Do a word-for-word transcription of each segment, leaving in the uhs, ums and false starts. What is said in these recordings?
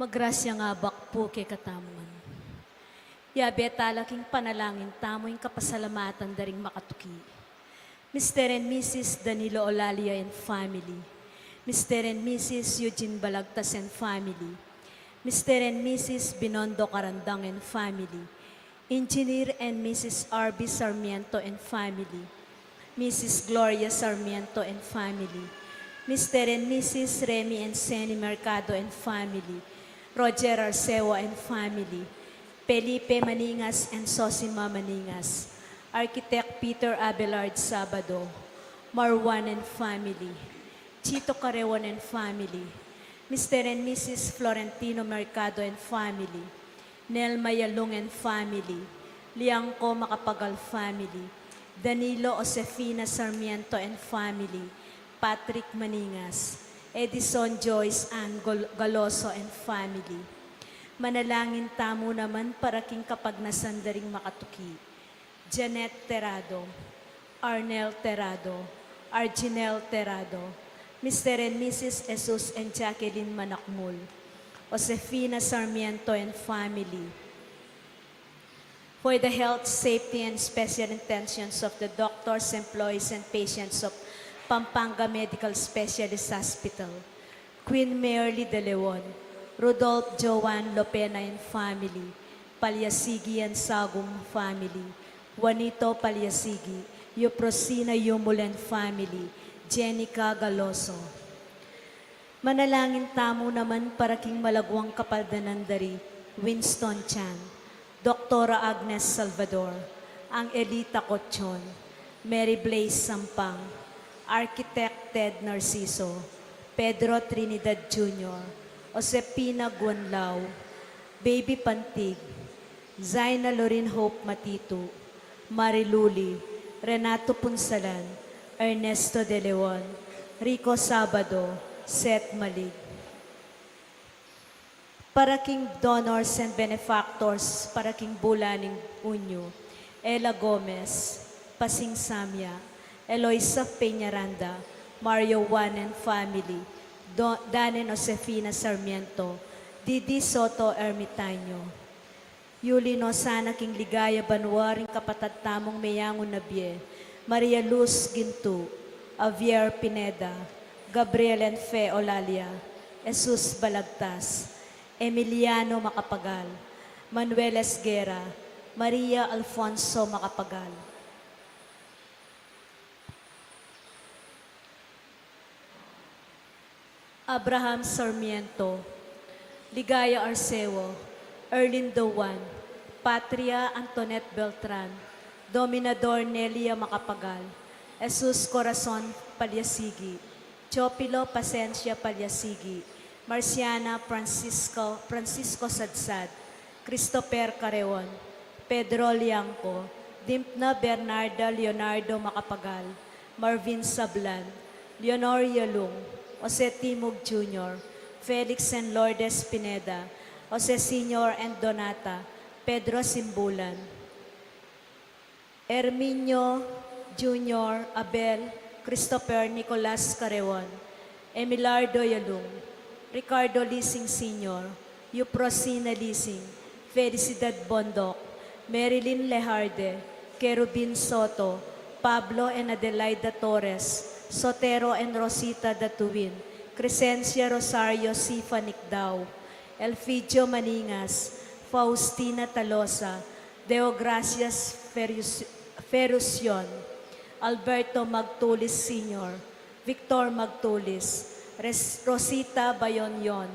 Magrasya ing Ibpa pu kekatamu ngan. Yabe tala king panalangin tamu ing kapasalamatan da ring makatuki. Mister and Missus Danilo Olalia and family. Mister and Missus Eugene Balagtas and family. Mister and Missus Binondo Carandang and family. Engineer and Missus R B Sarmiento and family. Missus Gloria Sarmiento and family. Mister and Missus Remy and Seni Mercado and family. Roger Arceo and family. Felipe Maningas and Sosima Maningas. Architect Peter Abelard Sabado. Marwan and family. Chito Carreon and family. Mister and Missus Florentino Mercado and family. Nelma Yalung and family. Liangco Macapagal family. Danilo Josefina Sarmiento and family. Patrick Maningas. Edison Joyce Ann Gol-, Galoso and family. Manalangin tamu naman para king kapagnasan da ring makatuki. Janet Terrado, Arnel Terrado, Arginel Terrado, Mister and Missus Jesus and Jacqueline Manakmul, Josefina Sarmiento and family. For the health, safety, and special intentions of the doctors, employees, and patients of Pampanga Medical Specialist Hospital, Queen Merly de Leon, Rudolph Joan Lopena and family, Paliasigi and Sagum family, Juanito Paliasigi, Euprosina Yumul and family, Jenica Galoso. Manalangin tamu naman para king malaguang kapaldanan da ri Winston Chan, Doktora Agnes Salvador, Angelita Cochon, Mary Blaze Sampang, Architect Ted Narciso, Pedro Trinidad Junior, Josepina Guanlao, Baby Pantig, Zaina Lorin Hope Matitu, Mariluli, Renato Punsalan, Ernesto de Leon, Rico Sabado, Seth Malig. Para king donors and benefactors, para king bulan ning Hunyo, Ella Gomez, Pasing Samia, Eloisa Peñaranda, Mario Juan and family, Do-, Dan and Josefina Sarmiento, Didi Soto Ermitaño. Yuli no sana king ligaya banua ring kapatad tamung meyangu na bie, Maria Luz Gintu, Javier Pineda, Gabriel and Fe Olalia, Jesus Balagtas, Emiliano Macapagal, Manuel Esguerra, Maria Alfonso Macapagal. Abraham Sarmiento, Ligaya Arceo, Erlindo Juan, Patria Antoinette Beltran, Dominador Nelia Macapagal, Jesus Corazon Paliasigi, Teofilo Pasencia Paliasigi, Marciana Francisco, Francisco Sadsad, Christopher Careon, Pedro Liangco, Dimpna Bernarda Leonardo Macapagal, Marvin Sablan, Leonor Yalung, Jose Timog Junior, Felix and Lourdes Pineda, Jose Senior and Donata, Pedro Simbulan, Herminio Junior, Abel, Christopher Nicolas Careon, Emilardo Yalung, Ricardo Lising Senior, Euprosina Lising, Felicidad Bondoc, Marilyn Lejarde, Kerubin Soto, Pablo and Adelaida Torres, Sotero and Rosita Datuin, Crescencia Rosario Sifa Nicdao, Elfidio Maningas, Faustina Talosa, Deogracias Ferus-, Ferucion, Alberto Magtulis Senior, Victor Magtulis, Res-, Rosita Bayonion,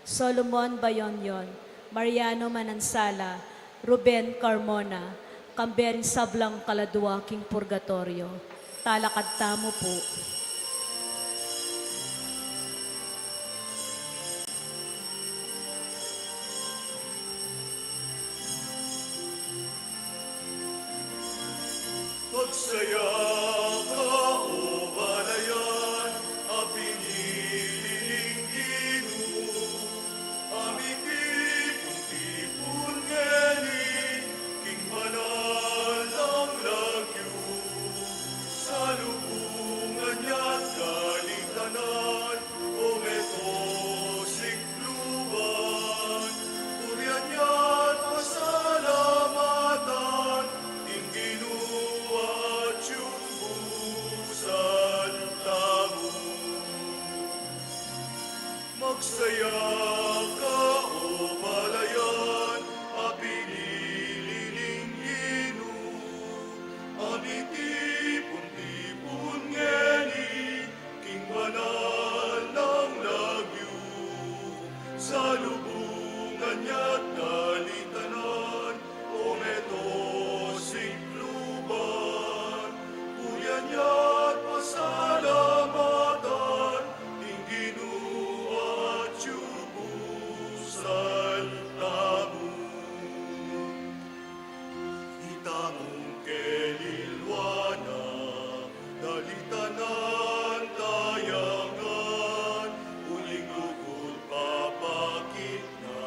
Solomon Bayonion, Mariano Manansala, Ruben Carmona, kambe ring sablang kaladua king purgatoryo. Talakad tamu pu. Magsaya ka, o balayan a pinili ning Ginu, a mitipun-tipun ngeni king banal nang lagyu. Salubungan ya't galitanan, o meto sikluban. Kaya ka, o balayan a pinili ning Ginu, a mitipun-tipun ngeni king banal nang lagyu, salubungan ya't dalitanan, o meto sikluban, purian ya't pasalamatan ing Ginu atyu pusal tamu. Itamung kelilwa na dalitanan, tayangan, uling lugud papakit na,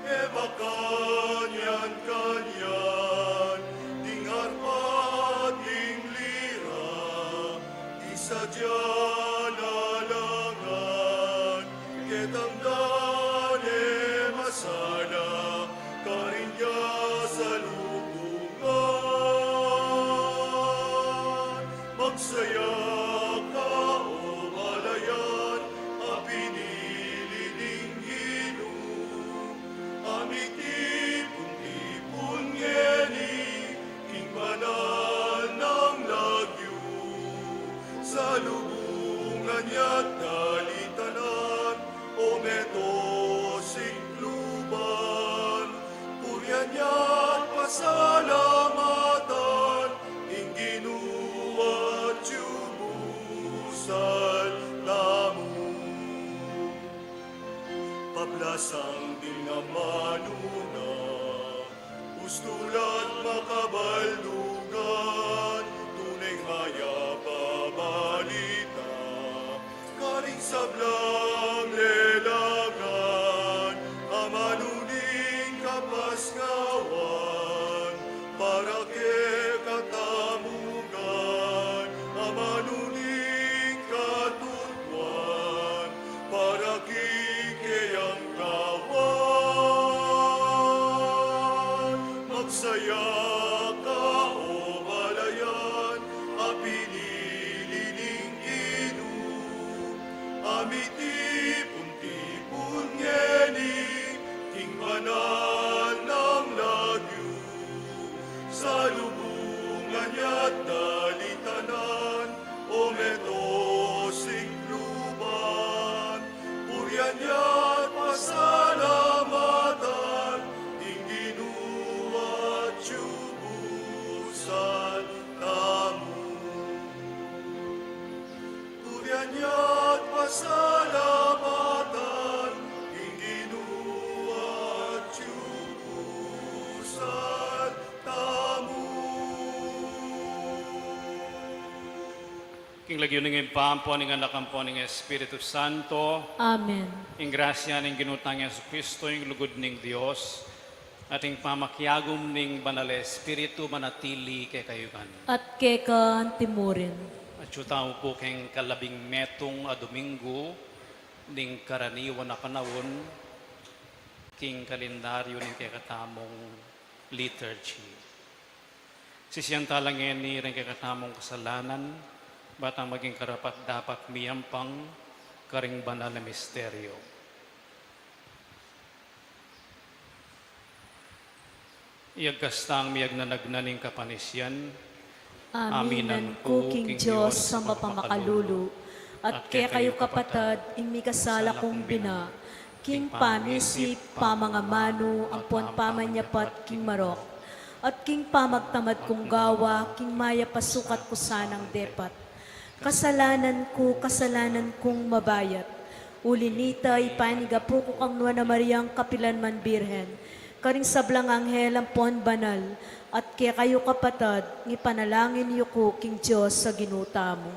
e makanyan-kanyan ding arpa at ding lira, isadya na la ngan ketang dane masala, karin ya salubungan. Magsaya ka, o balayan a pinili ning Ginu, a mitipun-tipun ngeni king banal nang lagyu, salubungan ya't dalitanan, o meto sikluban, purian ya't pasalamatan ing Ginu atyu pusal tamu. Pablasang ding amanu na ustul at makabaldugan, tune nang mayap a balita karing sablang lelangan, amanu ning kapasnawan para kekatamu ngan, amanu ning katutuan para king keyang kawan. Magsaya ka, o balayan a pinili ning Ginu, a mitipun-tipun ngeni king banal nang lagyu, salubungan ya't dalitanan, o meto sikluban, purian ya't pasalamatan ing Ginu atyu pusal tamu. Purian ya't pasalamatan ing Ginu atyu pusal tamu. King lagyu ning Ibpa, ampo ning Anak, ampo ning Espiritu Santo. Amen. Ing grasya ning Ginu tang Jesucristo, ing lugud ning Dios, at ing pamakiagum ning Banal a Espiritu manatili kekayu ngan. At keka anti mu rin. Atyu tamu pu king kalabing metung a Domingo ning karaniwan a panaun king kalendaryu ning kekatamung liturgy. Sisian tala ngeni ring kekatamung kasalanan, ba tang maging karapat-dapat miyampang karing banal a misteryo. Iyagkas tang miyagnanagnan ing kapanisian. Aminan ku king Dios a mapamakalulu, at kekayu kapatad, ing mikasala kung bina, king pamisip, pamangamanu, ampon pamanyapat king marok, at king pamagtamad kung gawa, king mayap a sukat ku sanang depat. Kasalanan ku, kasalanan kung mabayat. Uli nita, ipanyawad ku kang Nuan a Mariang kapilan man Birhen, karing sablang anghel ampon banal, at kekayu kapatad, ngipanalangin yu ku king Dios a Ginu tamu.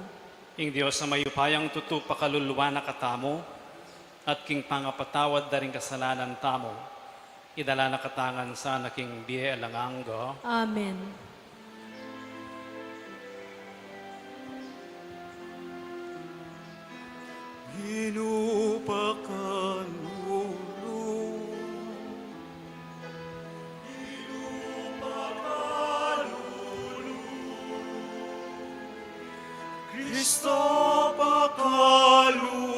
Ing Dios a mayupayang tutu pakaluluan na katamu, at king pangapatawad da ring kasalanan tamu, idala na katamu ngan sana king bie alang angga. Amen. Ginu pakalulu. Ginu pakalulu. Kristo pakalulu.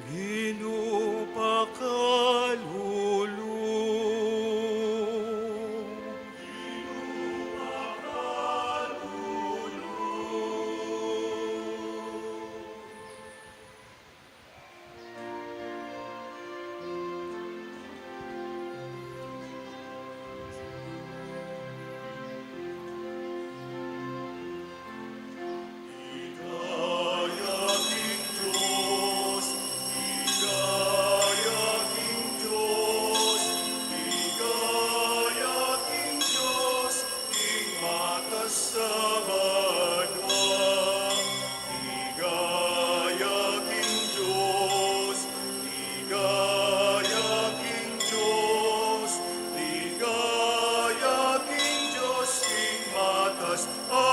Ginu pakalulu. Ligaya king Dios, ligaya king Dios, ligaya king Dios, king matas a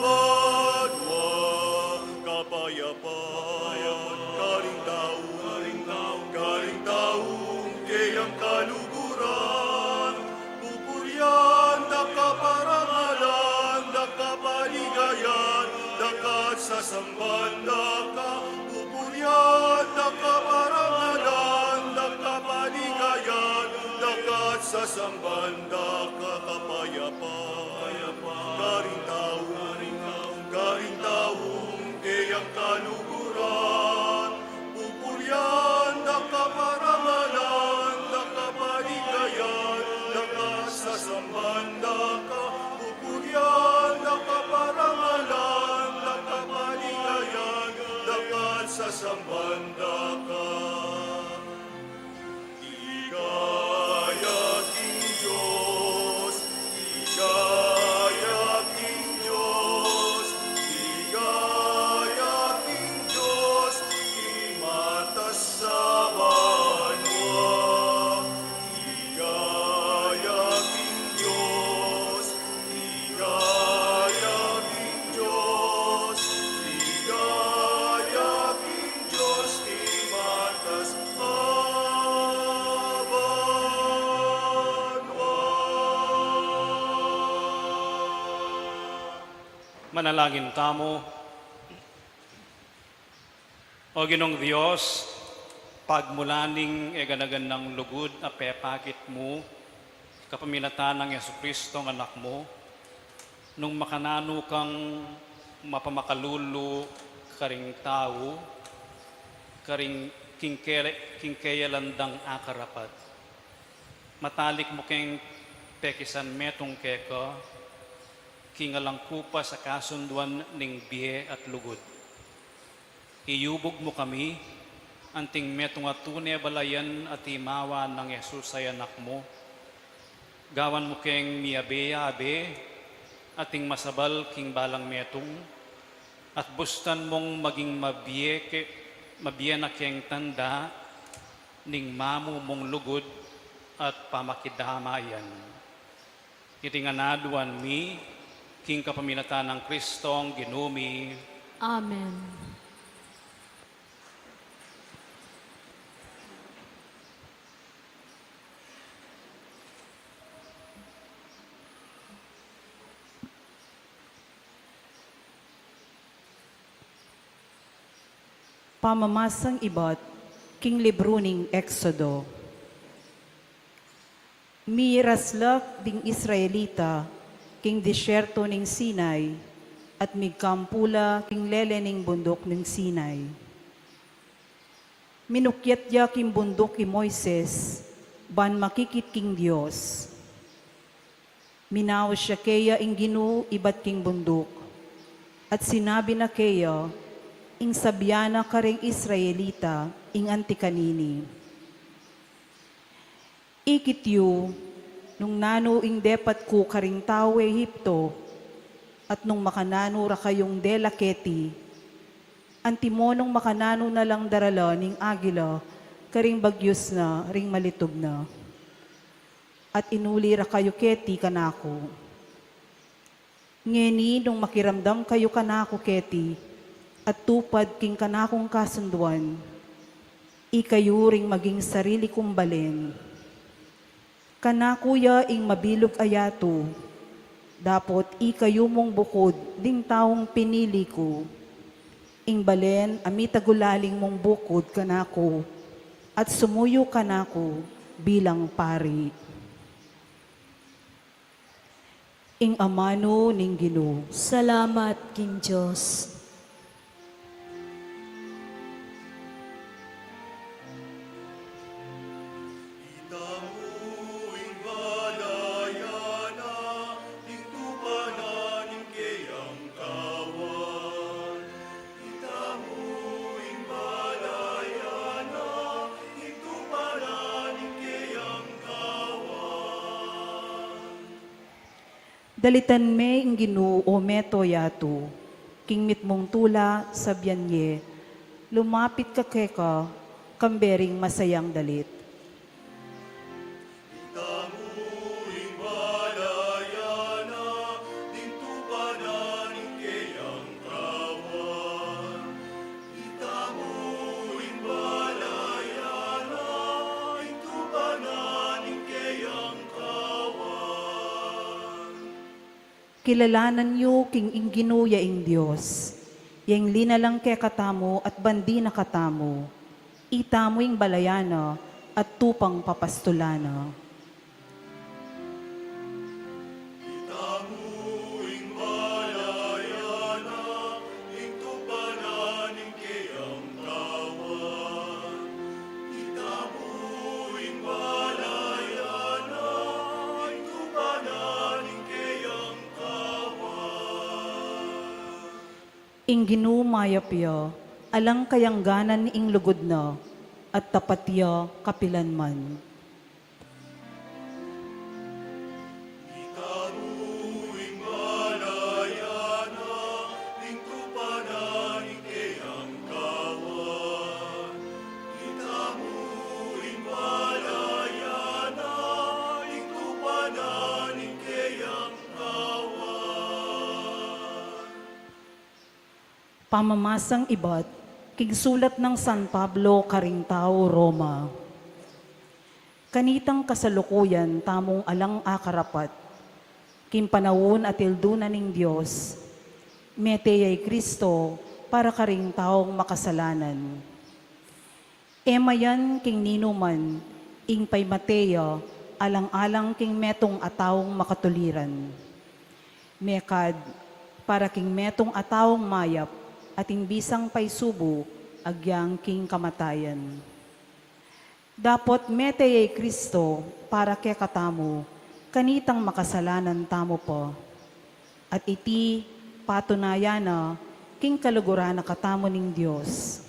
banua. Kapayapan karing tau, karing tau, karing tau, keyang kaluguran, pupurian da ka, parangalan da ka, paligayan da ka, sasamban da ka, pupurian da ka, parangalan da ka, paligayan da ka, sasamban da ka. Kapayapan karing tau, karing tau, keyang kaluguran, pupurian da ka, parangalan da ka, paligayan da ka, sasamban da ka, pupurian da ka, parangalan da ka, paligayan da ka, sasamban da ka. Ligaya king Dios, ligaya king Dios, ligaya king Dios, king matas a banua. Ligaya king Dios, ligaya king Dios, ligaya king Dios, king matas a banua. Manalangin tamu. O Ginung Dios, pagmulan ning e gana-ganang lugud a pepakit mu kapamilatan nang Jesucristo a Anak mu, nung makananu kang mapamakalulu karing tau, karing king kele-, king keya landang akarapat. Matalik mu keng pekisan metung keka, king alang kupas a kasunduan ning bie at lugud. Iyubug mu kami, anting metung a tune balayan a timawa nang Jesus a Anak mu. Gawan mu keng miabe-abe, ating masabal king balang metung, at bustan mung maging mabie ke-, mabie na keng tanda ning mamu mung lugud at pamakidamayan. Iti ngan aduan mi, king kapamilatan nang Kristong Ginu mi. Amen. Pamamasang ibat king libru ning Exodo. Miras la ding Israelita king disyerto ning Sinai, at migkampu la king lele ning bunduk ning Sinai. Minukyat ya king bunduk i Moises, ban makikit king Dios. Minaus ya keya ing Ginu ibat king bunduk, at sinabi na keya ing sabian na karing Israelita ing anti kanini. Ikit yu, nung nanu ing depat ku karing tau Egipto, at nung makananu ra kayung dela keti, antimo nung makananu na lang darala ning agila karing bagyus na ring malitub na. At inuli ra kayu keti kanaku. Ngeni nung makiramdam kayu kanaku keti, at tupad king kanakung kasunduan, ikayu ring maging sarili kung balen. Kanaku ya ing mabilug a yatu, dapot ikayu mung bukud ding taung pinili ku. Ing balen a mitagulaling mung bukud kanaku, at sumuyu kanaku bilang pari. Ing amanu ning Ginu. Salamat king Dios. Itamu ing balayan na, ing tupanan ning keyang kawan. Itamu ing balayan na, ing tupanan ning keyang kawan. Dalitan me ing Ginu, o meto yatu, king mitmung tula, sabian ye, lumapit ka keka, kambe ring masayang dalit. Itamu ing balayan na, ing tupanan ning keyang kawan. Itamu ing balayan na, ing tupanan ning keyang kawan. Kilalanan yu king ing Ginu ya ing Dios, ya ing linalang kekatamu at bandi na katamu. Itamu ing balayan na at tupang papastulan na. Itamu ing balayan na, ing tupanan ning keyang kawan. Itamu ing balayan na, ing tupanan ning keyang kawan. Ing Ginu mayap ya, alang kayangganan ing lugud na, at tapat ya kapilanman. Itamu ing balayan na, ing tupanan ning keyang kawan. Itamu ing balayan na, ing tupanan ning keyang kawan. Pamamasang ibat king sulat nang San Pablo karing tau Roma. Kanitang kasalukuyan tamung alang akarapat, king panaun a tildu na ning Dios, mete ya i Cristo para karing taung makasalanan. E mayan king ninuman ing paimate ya alang-alang king metung a taung makatuliran. Mekad para king metung a taung mayap at ing bisang paisubu agyang king kamatayan. Dapot mete ya i Cristo para kekatamu, kanitang makasalanan tamu pa. At iti patunayan na king kaluguran na katamu ning Dios.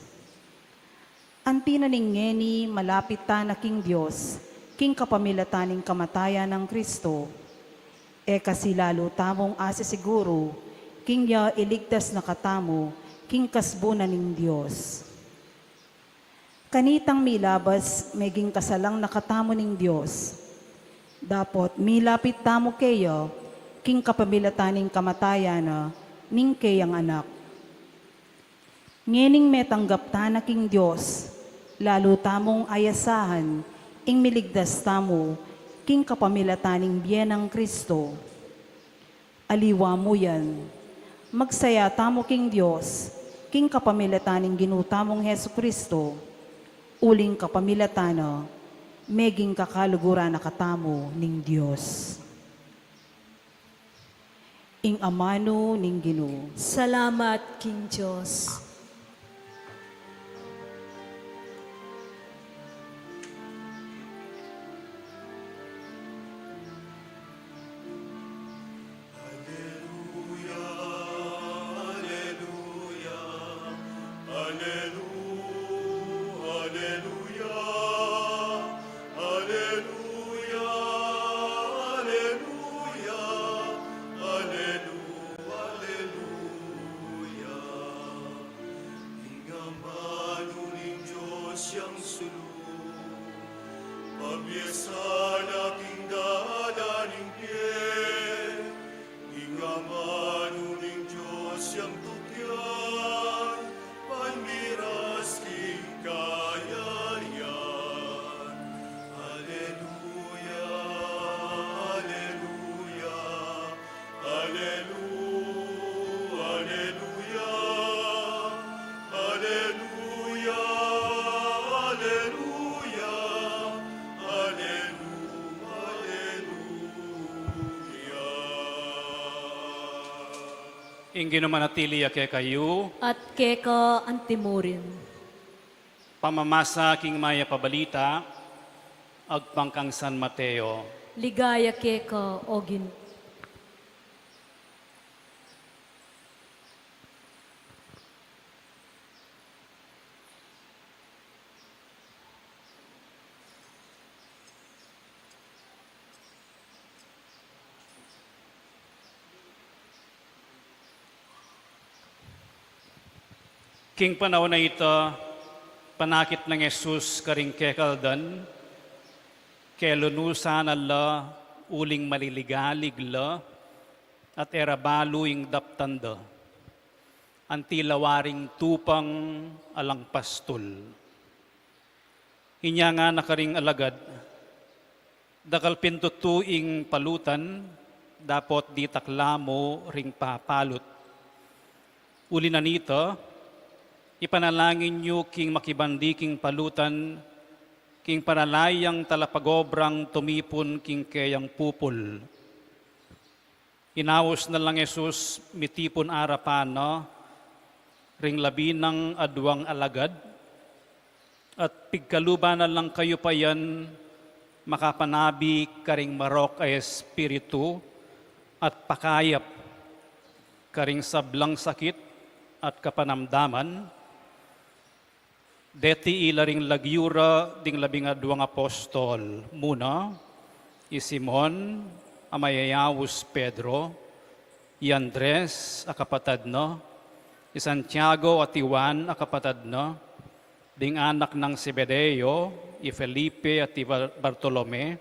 Anti na ning ngeni malapit tana king Dios, king kapamilatan ning kamatayan nang Cristo. E kasi lalu tamung asisiguru, king ya iligtas na katamu, king kasbu na ning Dios. Kanitang milabas meging kasalang na katamu ning Dios. Dapot milapit tamu keya, king kapamilatan ning kamatayan na ning keyang Anak. Ngening metanggap tana king Dios, lalu tamung ayasahan ing miligtas tamu king kapamilatan ning bie nang Cristo. Aliwa mu yan, magsaya tamu king Dios king kapamilatan ning Ginu tamung Jesu-Cristo, uling kapamilatan na meging kakaluguran na katamu ning Dios. Ing amanu ning Ginu. Salamat king Dios. Aleluya, aleluya, alelu-, aleluya, aleluya, aleluya, alelu-, aleluya. Ing amanu ning Dios yang sulu, pabiasa na king dalan ning bie. Ing amanu ning Dios yang tutyan, panmiras king kayayan. Aleluya, aleluya, alelu-, aleluya, Ing Ginu manatili ya kekayu. At keka antimurin. Pamamasa king Mayap a Balita agpang kang San Mateo. Ligaya keka, O Ginu. King panaun a ita, panakit nang Jesus karing kekaldan, kelunusan na la uling maliligalig la, at e ra balu ing daptan da. Anti la waring tupang alang pastul. Inya ngana karing alagad, "Dakal pin tutu ing palutan, dapot ditak la mu ring papalut. Uli na nita, ipanalangin yu king makibandi king palutan, king panalangin yang talapagobrang tumipun king keyang pupul." Inaus na lang Jesus mitipun arapan na ring labinang aduang alagad, at pigkaluban na lang, "Kayu pa yan makapanabi karing marok a espiritu at pakayap karing sablang sakit at kapanamdaman?" Deti ila ring lagyu ra ding labing aduang apostol. Muna, i Simon a mayayaus Pedro, i Andres a kapatad na, i Santiago at i Juan a kapatad na, ding anak nang Zebedeo, i Felipe at i Bar-, Bartolome,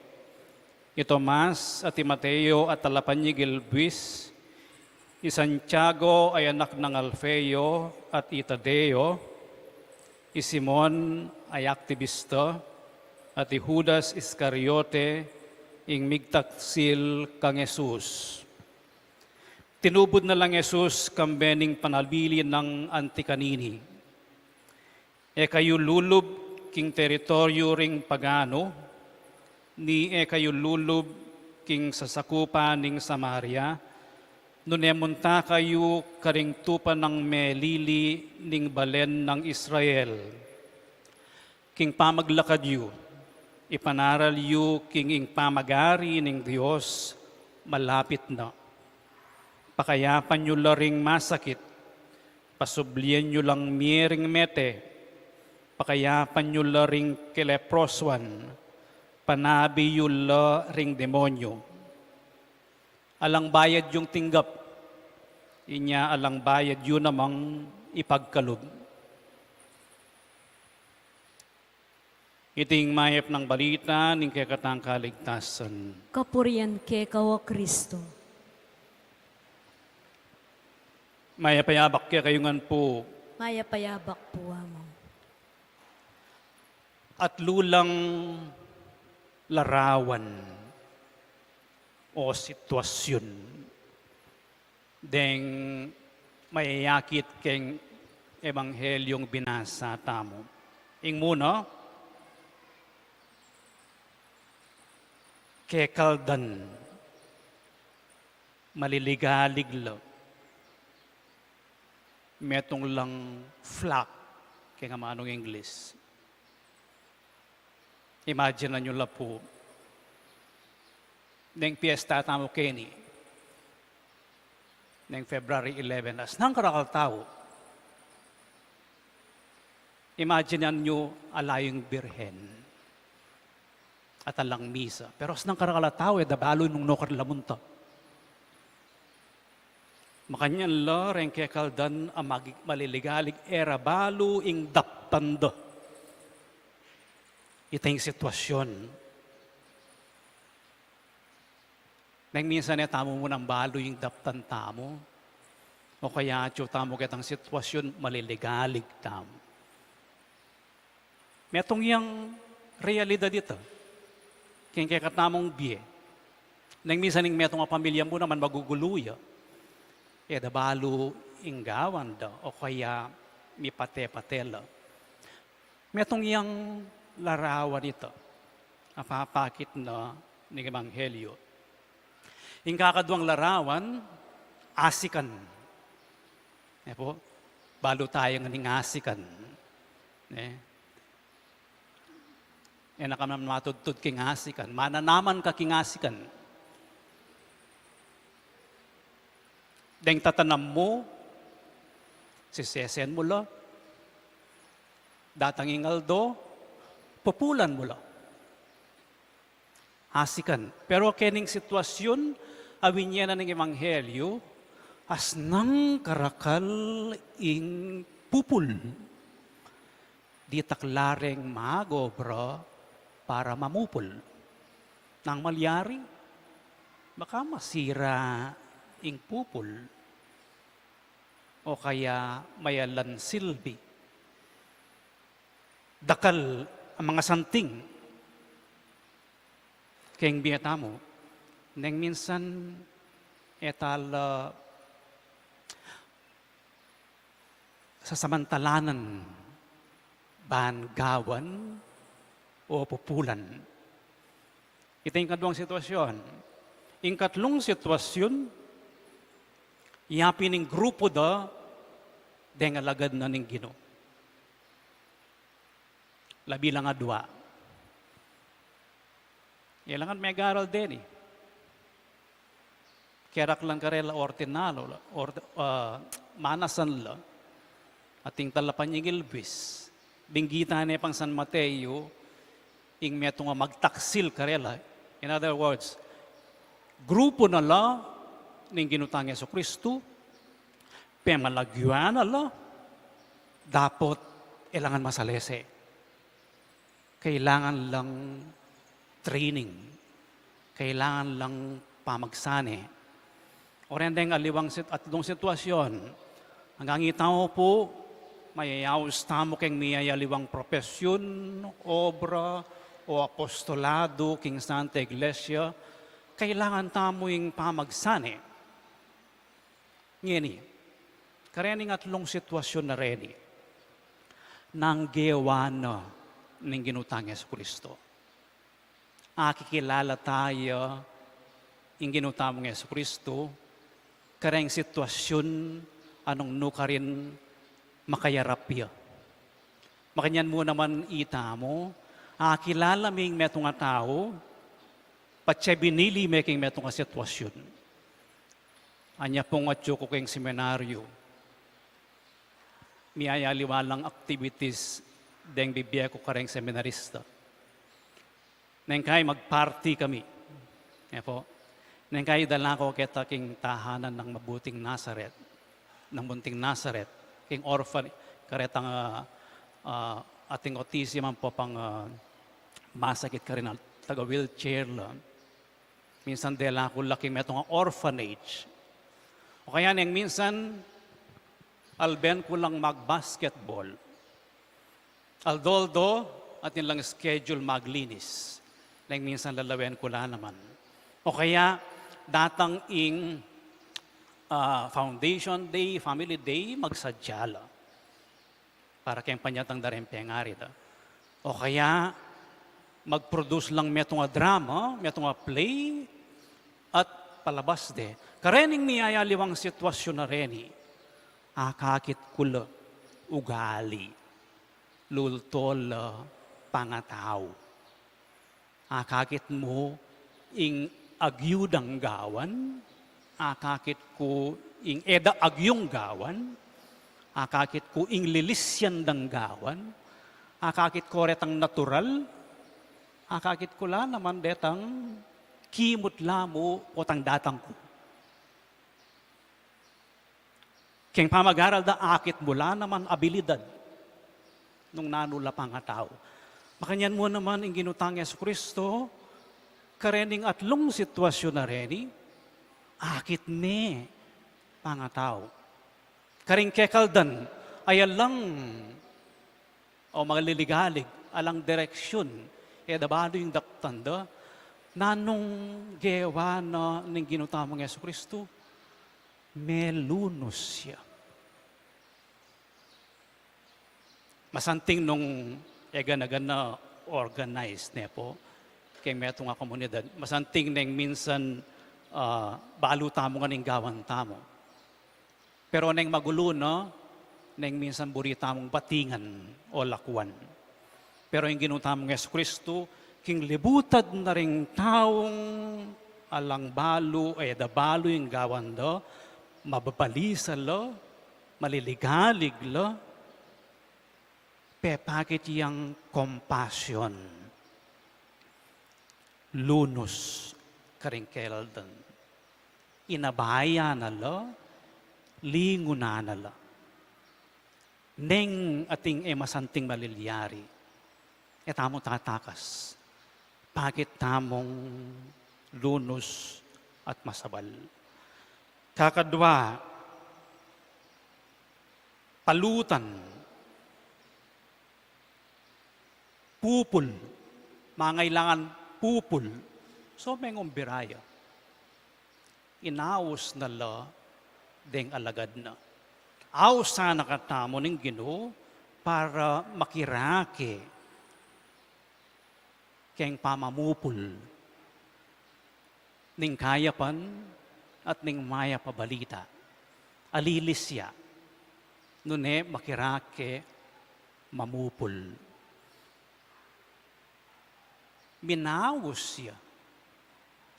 i Tomas at i Mateo a talapanyigil buis, i Santiago a anak nang Alfeo at i Tadeo, i Simon a aktibista, at i Judas Iscariote, ing migtaksil kang Jesus. Tinubud na lang Jesus kambe ning panabilin nang anti kanini. E kayu lulub king teritoryu ring pagano, ni e kayu lulub king sasakupan ning Samaria, nune munta kayu karing tupa nang melili ning balen nang Israel. King pamaglakad yu, ipanaral yu king ing pamagari ning Dios malapit na. Pakayapan yu la ring masakit, pasublian yu lang mie ring mete, pakayapan yu la ring keleprosuan, panabi yu la ring demonyu. Alang bayad yung tinggap, inya alang bayad yu namang ipagkalub. Iti ing mayap nang balita ning kekatang kaligtasan. Kapurian keka, O Kristo. Mayap a yabak kekayu ngan pu. Mayap a yabak pu, Among. Atlu lang larawan o sitwasyun deng mayayakit keng ebanghelyung binasa tamu. Ing muna, kekaldan, maliligalig la. Metung lang flock keng amanung Inglis. Imagine yu la pu, neng piyesta tamu keni, neng February eleven, asnang karakal tau. Imagine yu, ala yung birhen at alang misa. Pero asnang karakal a tau, e da balu nung nukarin la munta. Makanyan la reng kekaldan a magi-, maliligalig, e ra balu ing daptan da. Ita ing sitwasyon. Neng minsan e tamu munang balu ing daptan tamu, o kaya atyu tamu ketang sitwasyon, maliligalig tamu. Metung yang realidad ita keng kekatamung bie. Neng minsan ing metung a pamilya mu naman magugulu ya, e da balu ing gawan da, o kaya mipate-pate la. Metung yang larawan ita a papakit na ning ebanghelyo. Ing kakaduang larawan, asikan. Ne po? Balu taya ngan ing asikan. Ne? E na ka man matudtud king asikan. Mananaman ka king asikan. Deng tatanam mu, sisesen mu la. Datang ing aldo, pupulan mu la. Asikan. Pero kening sitwasyun a winyenan ning ebanghelyu, asnang karakal ing pupul. Ditak la reng mag-obra para mamupul. Nanu ing malyari? Baka masira ing pupul. O kaya mayalan silbi. Dakal a mangasanting keng bie tamu. Neng minsan e ta la sasamantalanan ban gawan o pupulan. Ita ing kaduang sitwasyun. Ing katlung sitwasyun, ya pin ing grupu da deng alagad na ning Ginu. Labi lang a dua. Kailangan megaral deni. Keraklan karela ordinal la, or, ah, manasan la, ating talapanyingil bis. Binggitan ne pang San Mateo, ing metung a magtaksil karela. In other words, grupu na la ning Ginu tang Jesucristo, pemalagyuan na la, dapot kailangan masalese. Kailangan lang training. Kailangan lang pamagsane. O reng deng aliwang sit-, atlung sitwasyun. Anggang ita mu pu, mayayaus tamu keng miyayaliwang profesyun, obra, o apostolado, king Santa Iglesia, kailangan tamu ing pamagsane. Ngeni, karening atlung sitwasyun a reni, nanu ing gewa na ning Ginu tang Jesucristo. Akikilala taya ing Ginu tamung Jesucristo kareng sitwasyun a nung nu karin makayarap ya. Makanyan mu naman itamu, akilala me ing metung a tau, patse binili me king metung a sitwasyun. Anya pung atyu ku king seminaryo, miyayaliwa lang activities deng bibie ku kareng seminarista. Neng kai mag-party kami. E po. Neng kai dala ku keta king tahanan nang mabuting Nazaret, nang munting Nazaret, king orphan, karetang, ah, ah, ating autism ampo pang, ah, masakit karin a taga-wheelchair la. Minsan dela ku la king metung a orphanage. O kaya neng minsan, alben ku lang mag-basketball. Aldo-aldo, atin lang schedule maglinis. Neng minsan lalawen ku la naman. O kaya, datang ing, ah, Foundation Day, Family Day, magsadya la. Para keng panyatang da reng pengari da. O kaya, mag-produce lang metung a drama, metung a play, at palabas de. Karening miyayaliwang sitwasyun a reni, akakit ku la ugali, lulto la pangatau. Akakit mu ing agyu dang gawan, akakit ku ing e da agyung gawan, akakit ku ing lilisyan dang gawan, akakit ku retang natural, akakit ku la naman detang kimut la mu potang datang ku. Keng pamag-aral da akit mu la naman abilidad nung nanu la pangatau. Makanyan mu naman ing Ginu tang Jesucristo, karening atlung sitwasyun a reni, akit ne pangatau. Karing kekaldan, ay alang o maliligalig, alang direksyun, e da balu ing daptan da, nanung gewa na ning Ginu tamung Jesucristo, melunus ya. Masanting nung e gana-gana organized ne po, keng metung a komunidad, masanting neng minsan, ah, balu tamu ngan ing gawan tamu. Pero neng magulu na, neng minsan buri tamung batingan o lakwan. Pero ing Ginu tamung Jesucristo, king libutad na ring taung alang balu, e da balu ing gawan da, mababalisa la, maliligalig la, pepakit yang compassion, lunus karing kelaldan. Inabayan na la, lingunan na la. Neng ating e masanting malilyari, e tamu tatakas. Pakit tamung lunus at masabal. Kakadwa, palutan. Pupul. Mangailangan pupul. So, mengumbira ya. Inaus na la deng alagad na. Ausan na katamu ning Ginu para makirake keng pamamupul ning kayapan at ning mayap a balita. Alilis ya, nune makirake mamupul. Minaus ya.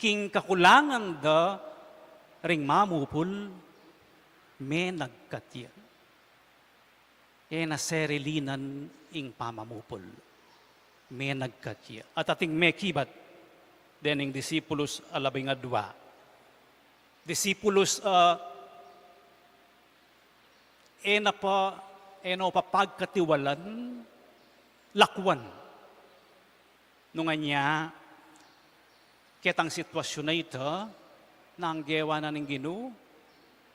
King kakulangan da ring mamupul, menagkat ya. E na serilinan ing pamamupul. Menagkat ya. At ating mekibat, dening disipulus a labingadwa. Disipulus, ah, e na pa, e na pa pagkatiwalan, lakwan. Nung anya, ketang sitwasyun a ita, nang gewa na ning Ginu,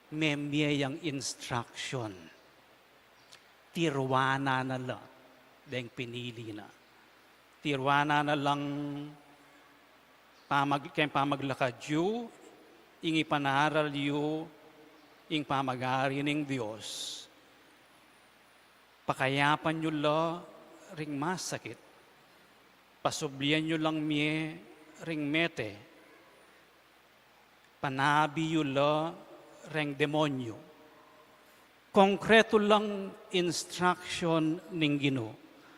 memie yang instruction. Tiruanan na la, deng pinili na. Tiruanan na lang pamag-, keng pamaglakad yu, ing ipanaral yu, ing pamagari ning Dios. Pakayapan yu la ring masakit. Pasublian yu lang mie ring mete. Panabi yu la reng demonyu. Konkretu lang instruction ning Ginu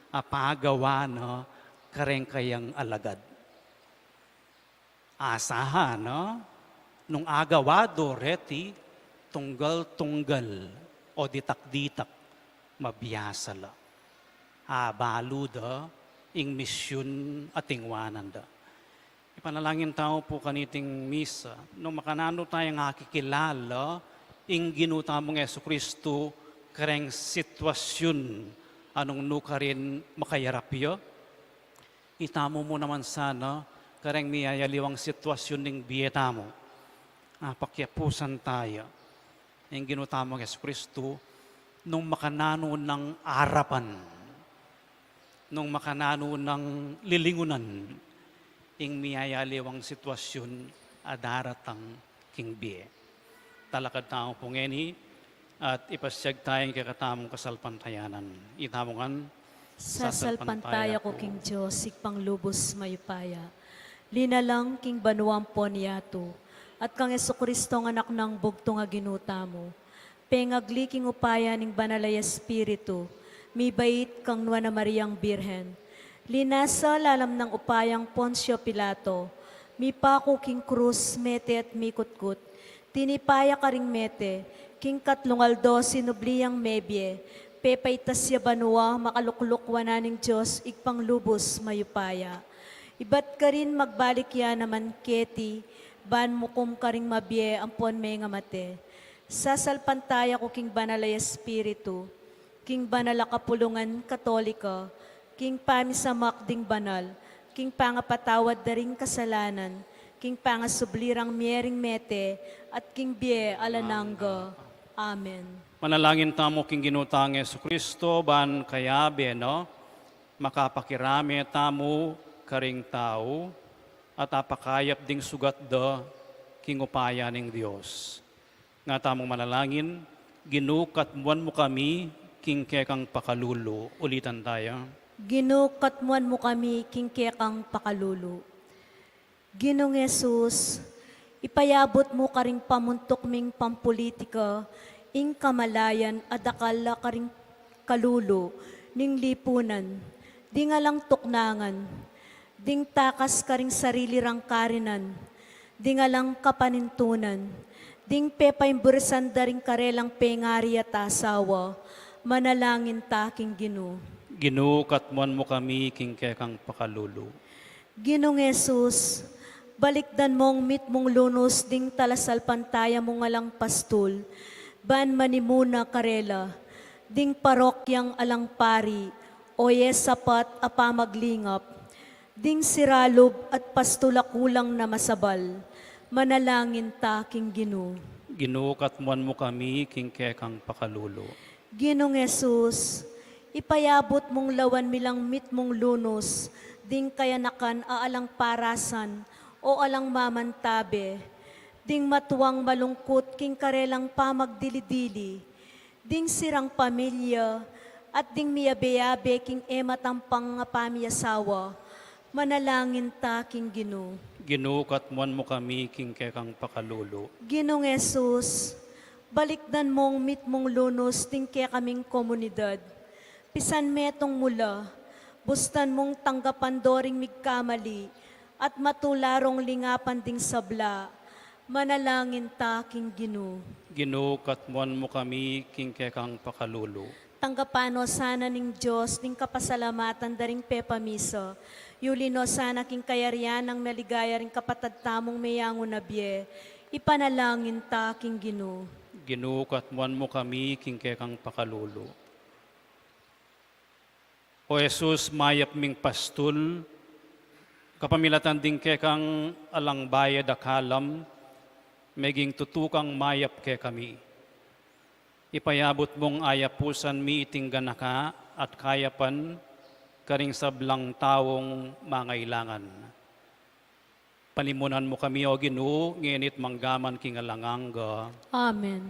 a pagawa na kareng kayang alagad. Asahan na nung agawa do reti tunggal-tunggal o ditak-ditak mabiasa la. Abalu da ing misyun a tingwanan da. Ipanalangin tamu pu kaniting misa, nung makananu tayang akikilala ing Ginu tamung Jesucristo kareng sitwasyun a nung nu karin makayarap ya. Itamu mu naman sana kareng miyayaliwang sitwasyun ning bie tamu. Apakyapusan taya ing Ginu tamung Jesucristo nung makananu nang arapan, nung makananu nang lilingunan ing miyayaliwang sitwasyun a daratang king bie. Talakad tamu pu ngeni at ipasyag taya ing kekatamung kasalpantayanan. Itamu ngan, sasalpantaya ku king Dios, Ibpang lubus mayupaya, linalang king banua ampon yatu, at kang Jesucristo a Anak nang bugtung a Ginu tamu, pengagli king upaya ning Banal a Espiritu, mibait kang Nuan a Mariang Birhen, linasa lalam nang upayang Poncio Pilato, mipaku king krus, mete at mikutkut, tinipa ya karing mete, king katlung aldo sinubli yang mebie, pepaitas ya banua, makalukluk wanan ning Dios, Ibpang lubus mayupaya. Ibat karin magbalik ya naman keti, ban mukum karing mabie ampon mengamate. Sasalpantaya ku king Banal a Espiritu, king banal a kapulungan Katolika, king pamisamak ding banal, king pangapatawad da ring kasalanan, king pangasubli rang mie ring mete, at king bie alang angga. Amen. Manalangin tamu king Ginu tang Jesucristo, ban kayabe na, makapakirame tamu karing tau, at apakayap ding sugat da king upaya ning Dios. Nga tamung manalangin, Ginu, katmuan mu kami king kekang pakalulu. Ulitan taya. Ginu, katmuan mu kami king kekang pakalulu. Ginung Jesus, ipayabut mu karing pamuntuk ming pampulitika Ing kamalayan a dakal la karing kalulu ning lipunan, ding alang tuknangan, ding takas karing sarili rang karinan, ding alang kapanintunan, ding pepaimburisan da ring karelang pengari at asawa, manalangin ta king Ginu. Ginu, katmuan mu kami king kekang pakalulu. Ginung Jesus, balikdan mong mitmung lunus ding talasalpantaya mung alang pastul, ban manimuna karela, ding parokyang alang pari, o ye sapat a pamaglingap, ding siralub at pastul a kulang na masabal, manalangin ta king Ginu. Ginu, katmuan mu kami king kekang pakalulu. Ginung Jesus, ipayabut mung lawan mi lang mitmung lunus, ding kayanakan a alang parasan, o alang mamantabe, ding matuang malungkut king karelang pamagdili-dili, ding sirang pamilya, at ding miyabe-yabe king e matampang a pamiasawa, manalangin ta king Ginu. Ginu, katmuan mu kami king kekang pakalulu. Ginung Jesus, balikdan mong mitmung lunus ding kekaming komunidad. Pisan metung mu la, bustan mung tanggapan do ring migkamali, at matula rong lingapan ding sabla, manalangin ta king Ginu. Ginu, katmuan mu kami king kekang pakalulu. Tanggapan no sana ning Dios ding kapasalamatan da ring pepamisa. Yuli no sana king kayarian nang maligaya ring kapatad tamung meyangu na bie. Ipanalangin ta king Ginu. Ginu, katmuan mu kami king kekang pakalulu. O Jesus, mayap ming pastul, kapamilatan ding kekang alang bayad a kalam, meging tutu kang mayap kekami. Ipayabut mung ayapusan mi iting ganaka at kayapan karing sablang taung mangailangan. Panimunan mu kami, O Ginu, ngeni't manggaman king alang angga. Amen.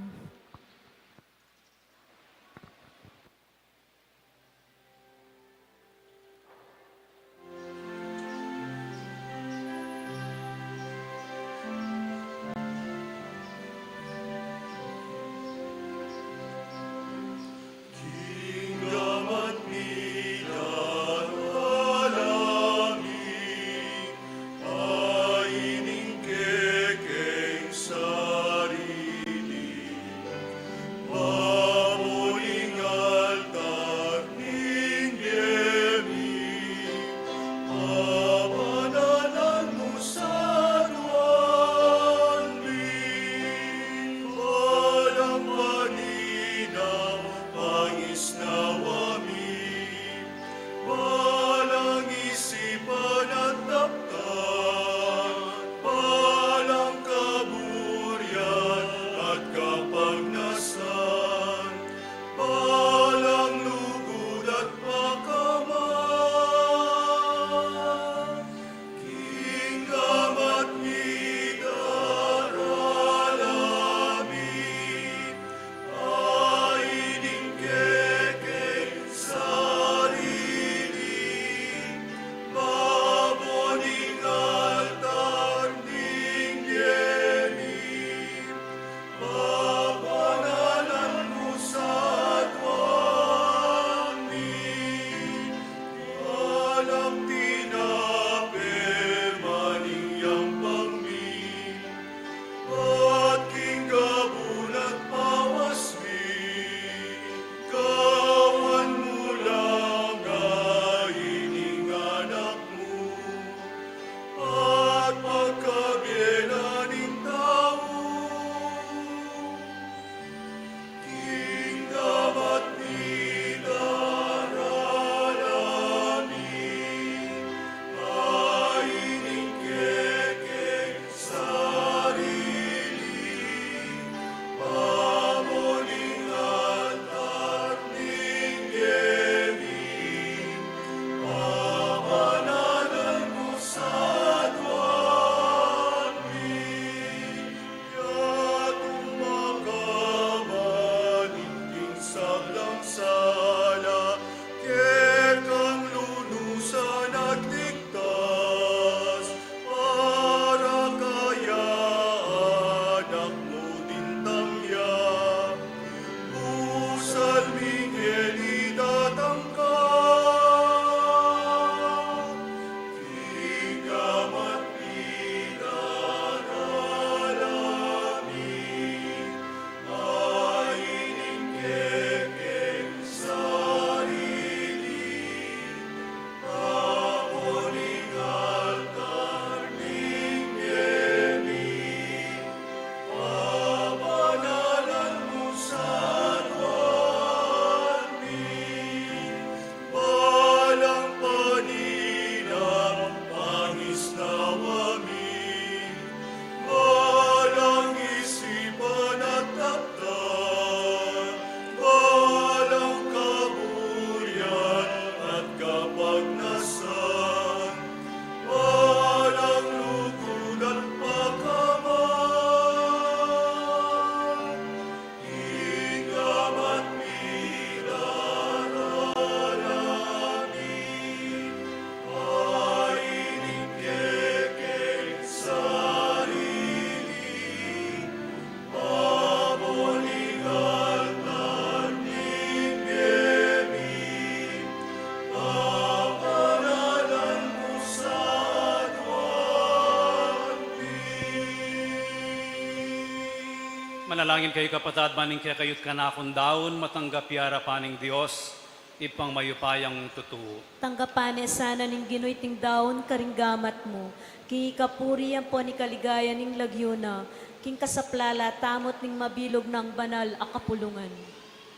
Manalangin kayu, kapatad, ban ing kekayu't kanakung daun matanggap ya arapan ning Dios, Ibpang mayupayang tutu. Tanggapan ne sana ning Ginu iting daun karing gamat mu, king ikapuri ampon ikaligaya ning lagyu na, king kasaplalan tamu't ning mabilug nang banal a kapulungan.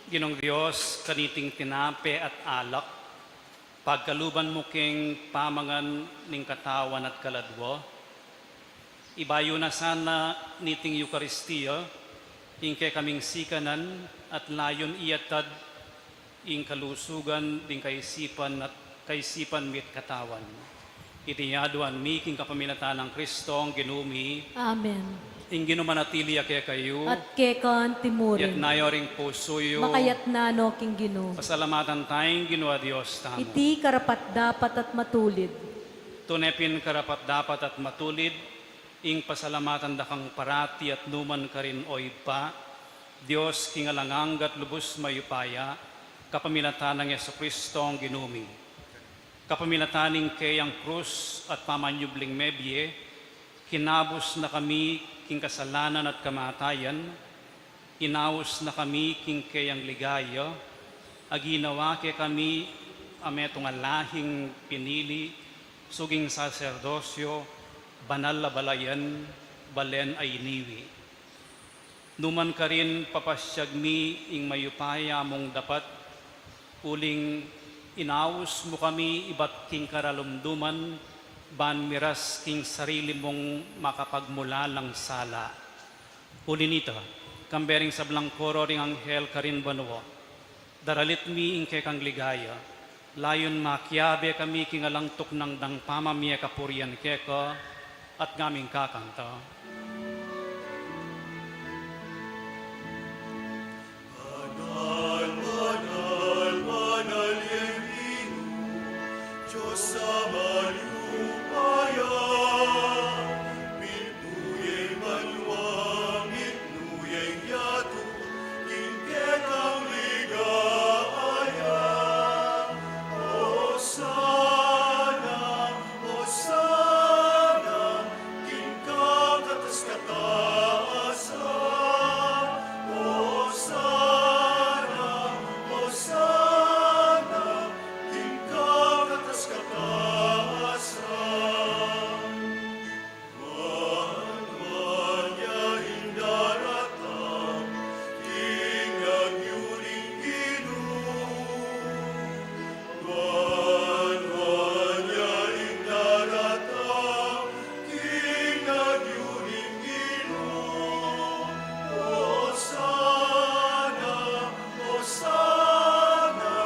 Ginung Dios, kaniting tinape at alak, pagkaluban mu king pamangan ning katawan at kaladua, ibayu na sana niting Eukaristia ing kekaming sikanan at layun iyatad ing kalusugan ding kaisipan at kaisipan mi't katawan. Iti aduan mi king kapamilatan nang Kristong Ginu mi. Amen. Ing Ginu manatili ya kekayu. At keka antimurin. Iyatas yu ring pusu yu. Makayatas no king Ginu. Pasalamatan taya ing Ginu a Dios tamu. Iti karapat-dapat at matulid. Tune pin karapat-dapat at matulid ing pasalamatan da kang parati at numan karin, o Ibpa, Dios king alang angga at lubus mayupaya, kapamilatan nang Jesucristong Ginu mi. Kapamilatan ning keyang krus at pamanyubling mebie, kinabus na kami king kasalanan at kamatayan, inaus na kami king keyang ligaya, aginawa kekami a metung a lahing pinili, suging saserdosyo, banal a balayan, balen a iniwi. Numan karin papasiag mi ing mayupaya mung dapat, uling inaus mu kami ibat king karalumduman, ban miras king sarili mung makapagmulalang sala. Uli nita, kambe ring sablang koro ring anghel karin banua, daralit mi ing kekang ligaya, layun makiabe kami king alang tuknang dang pamamie kapurian keka, at ngaming kakanta. Banal, banal, banal yang Ginu, Dios a mayupaya, mitmu yang banua, mitmu yang yatu, king kekang ligaya. Hosana, Hosana, king kakatas-katasan. Hosana, Hosana, king kakatas-katasan. Banua nya ing daratang king lagyu ning Ginu. Banua nya ing daratang king lagyu ning Ginu. Hosana, Hosana,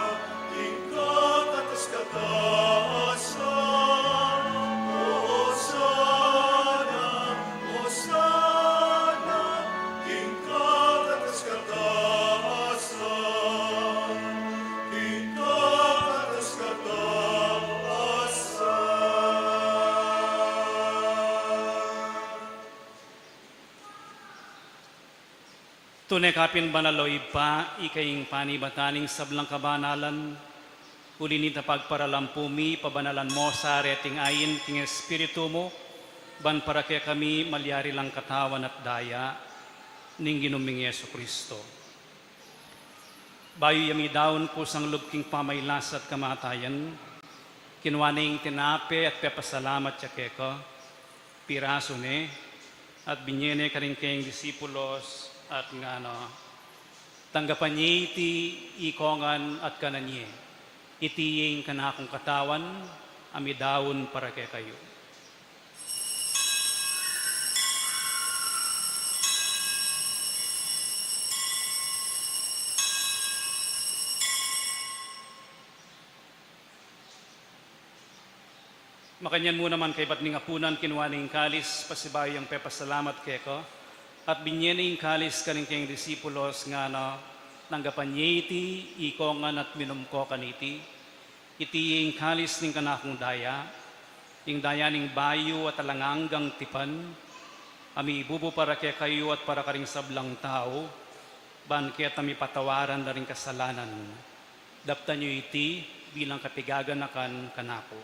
king kakatas-katasan. Hosana, Hosana, king kakatas-katasan. King kakatas-katasan. Tune ka pin banal, o Ibpa, ika ing panibatan ning sablang kabanalan. Uli nita pagparalampu mi, pabanalan mo sa reting ain king Espiritu mu, ban para kekami malyari lang katawan at daya ning Ginu ming Jesucristo. Bayu ya midaun kusang lub king pamailas at kamatayan, kinua ne ing tinape at pepasalamat ya keka, pirasu ne, at binye ne karing keyang disipulos, at ngana, tanggapan ye iti ikongan at kanan ye. Iti ing kanakung katawan, a midaun para kekayu. Makanyan mu naman kaybat ning apunan, kinua ne ing kalis, pasibayu yang pepasalamat keka, at binye ne ing kalis karing keyang disipulos, ngana, tanggapan ye iti ikongan at minum ko kaniti. Iti ing kalis ning kanakung daya, ing daya ning bayu at alang anggang tipan, a mibubu para kekayu at para karing sablang tau, ban keta mipatawaran da ring kasalanan. Daptan yu iti bilang kapigaganakan kanaku.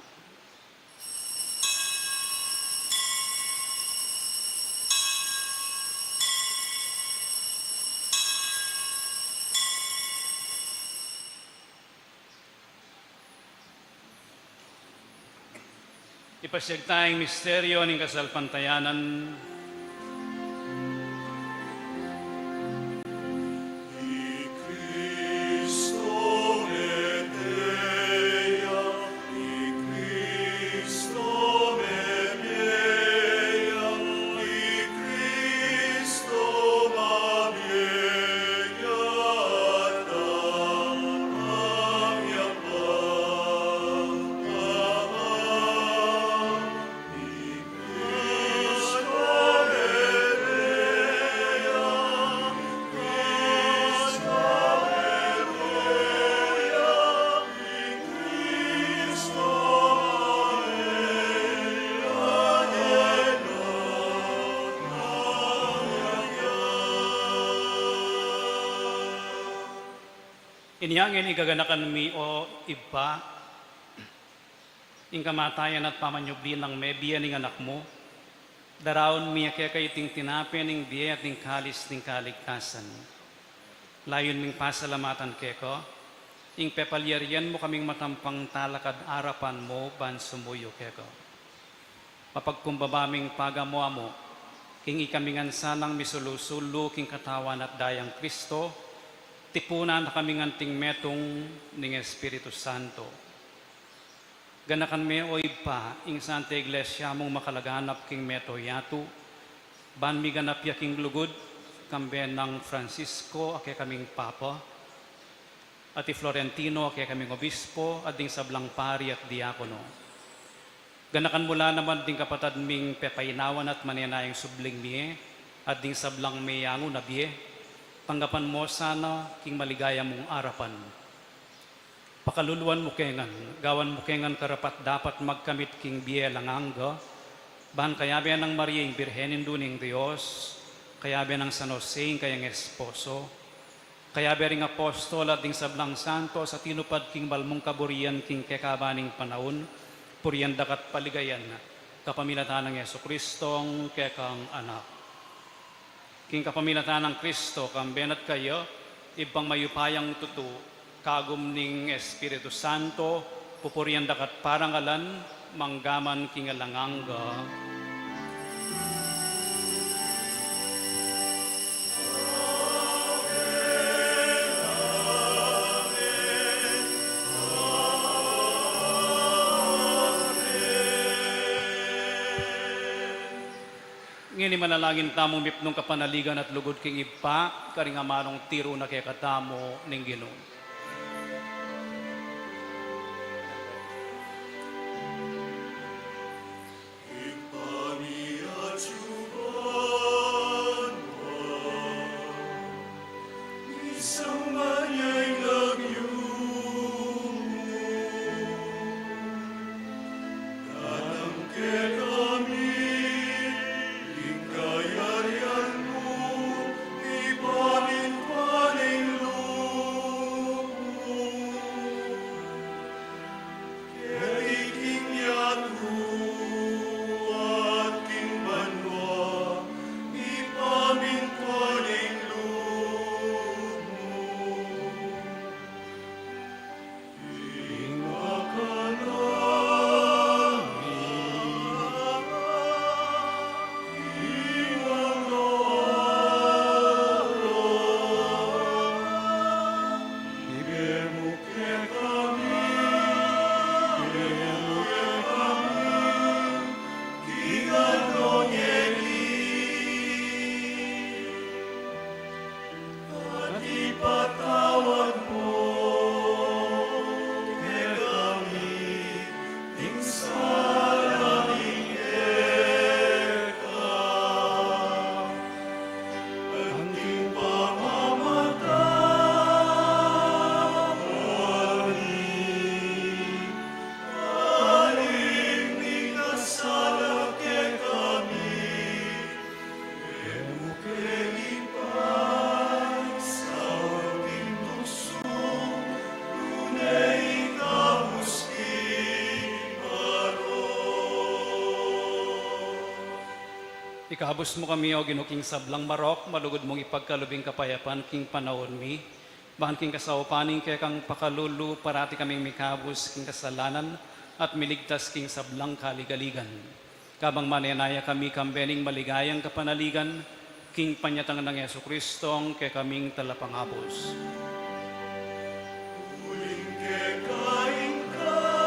Ipasiag taya ing misteryo ning kasalpantayanan. I Kristo mete ya, i Kristo mebie ya, i Kristo mabie ya, at amia pa. Inya ngeni gaganakan mi, o Ibpa, ing kamatayan at pamanyubli nang mebie ning Anak mu, daraun mi keka iting tinape ning bie at ing kalis ning kaligtasan. Layun ming pasalamatan keka, ing pepalyarian mu kaming matampang talakad arapan mu ban sumuyu keka. Mapagkumbaba ming pagamu-amu, king ikami ngan sanang misulu-sulu king katawan at dayang Kristo, tipunan na kami ngan anting metung ning Espiritu Santo. Ganakan me, o Ibpa, ing Santa Iglesia mung makalaganap king mabilug a yatu, ban miganap ya king lugud, kambe nang Francisco a kekaming Papa, at i Florentino a kekaming Obispo, at ding sablang pari at diakono. Ganakan mu la naman ding kapatad ming pepainawan at manenayang subling mie, at ding sablang meyangu na bie, tanggapan mu sana king maligaya mung arapan. Pakaluluan mu ke ngan, gawan mu ke ngan karapat-dapat magkamit king bie alang angga, ban kayabe nang Maria ing Birhen Indu ning Dios, kayabe nang San Jose ing kayang esposo, kayabe ring apostol at ding sablang santos a tinupad king mal mung kaburian king kekaban ning panaun, purian da ka at paligayan, kapamilatan nang Jesucristong kekang Anak. King kapamilatan nang Kristo, kambe na at kaya, Ibpang mayupayang tutu, kagum ning Espiritu Santo, pupurian da ka at parangalan, mangga man king alang angga. Ngeni manalangin tamung mipnung kapanaligan at lugud king Ibpa, karing amanung tiru na kekatamu ning Ginu. Ibpa mi atsu ka banua, misamban ya ing lagyu mu, datang kekami ing kayarian mu, mipamintuan ing lub mu keti king yatu at king banua, mipamintuan ing lub mu. Ing makanan mi king araw-araw ibie mu kekami, ibie mu kekami king aldo ngeni, at ipatawad mu kekami ing sala mi keka, anti ing pamamatawad mi karing mikasala kekami. E mu ke ipaisaul king tuksu, nune ikabus king marok. Ikabus mu kami, O Ginu, king sablang marok, malugud mung ipagkalub ing kapayapan king panaun mi. Ban king kasaupan ning kekang pakalulu, parati kaming mikabus king kasalanan, at miligtas king sablang kaligaligan. Kabang manenaya kami kambe ning maligayang kapanaligan, king panyatang nang Jesucristo, a kekaming talapangabus. Uling keka ing kayarian,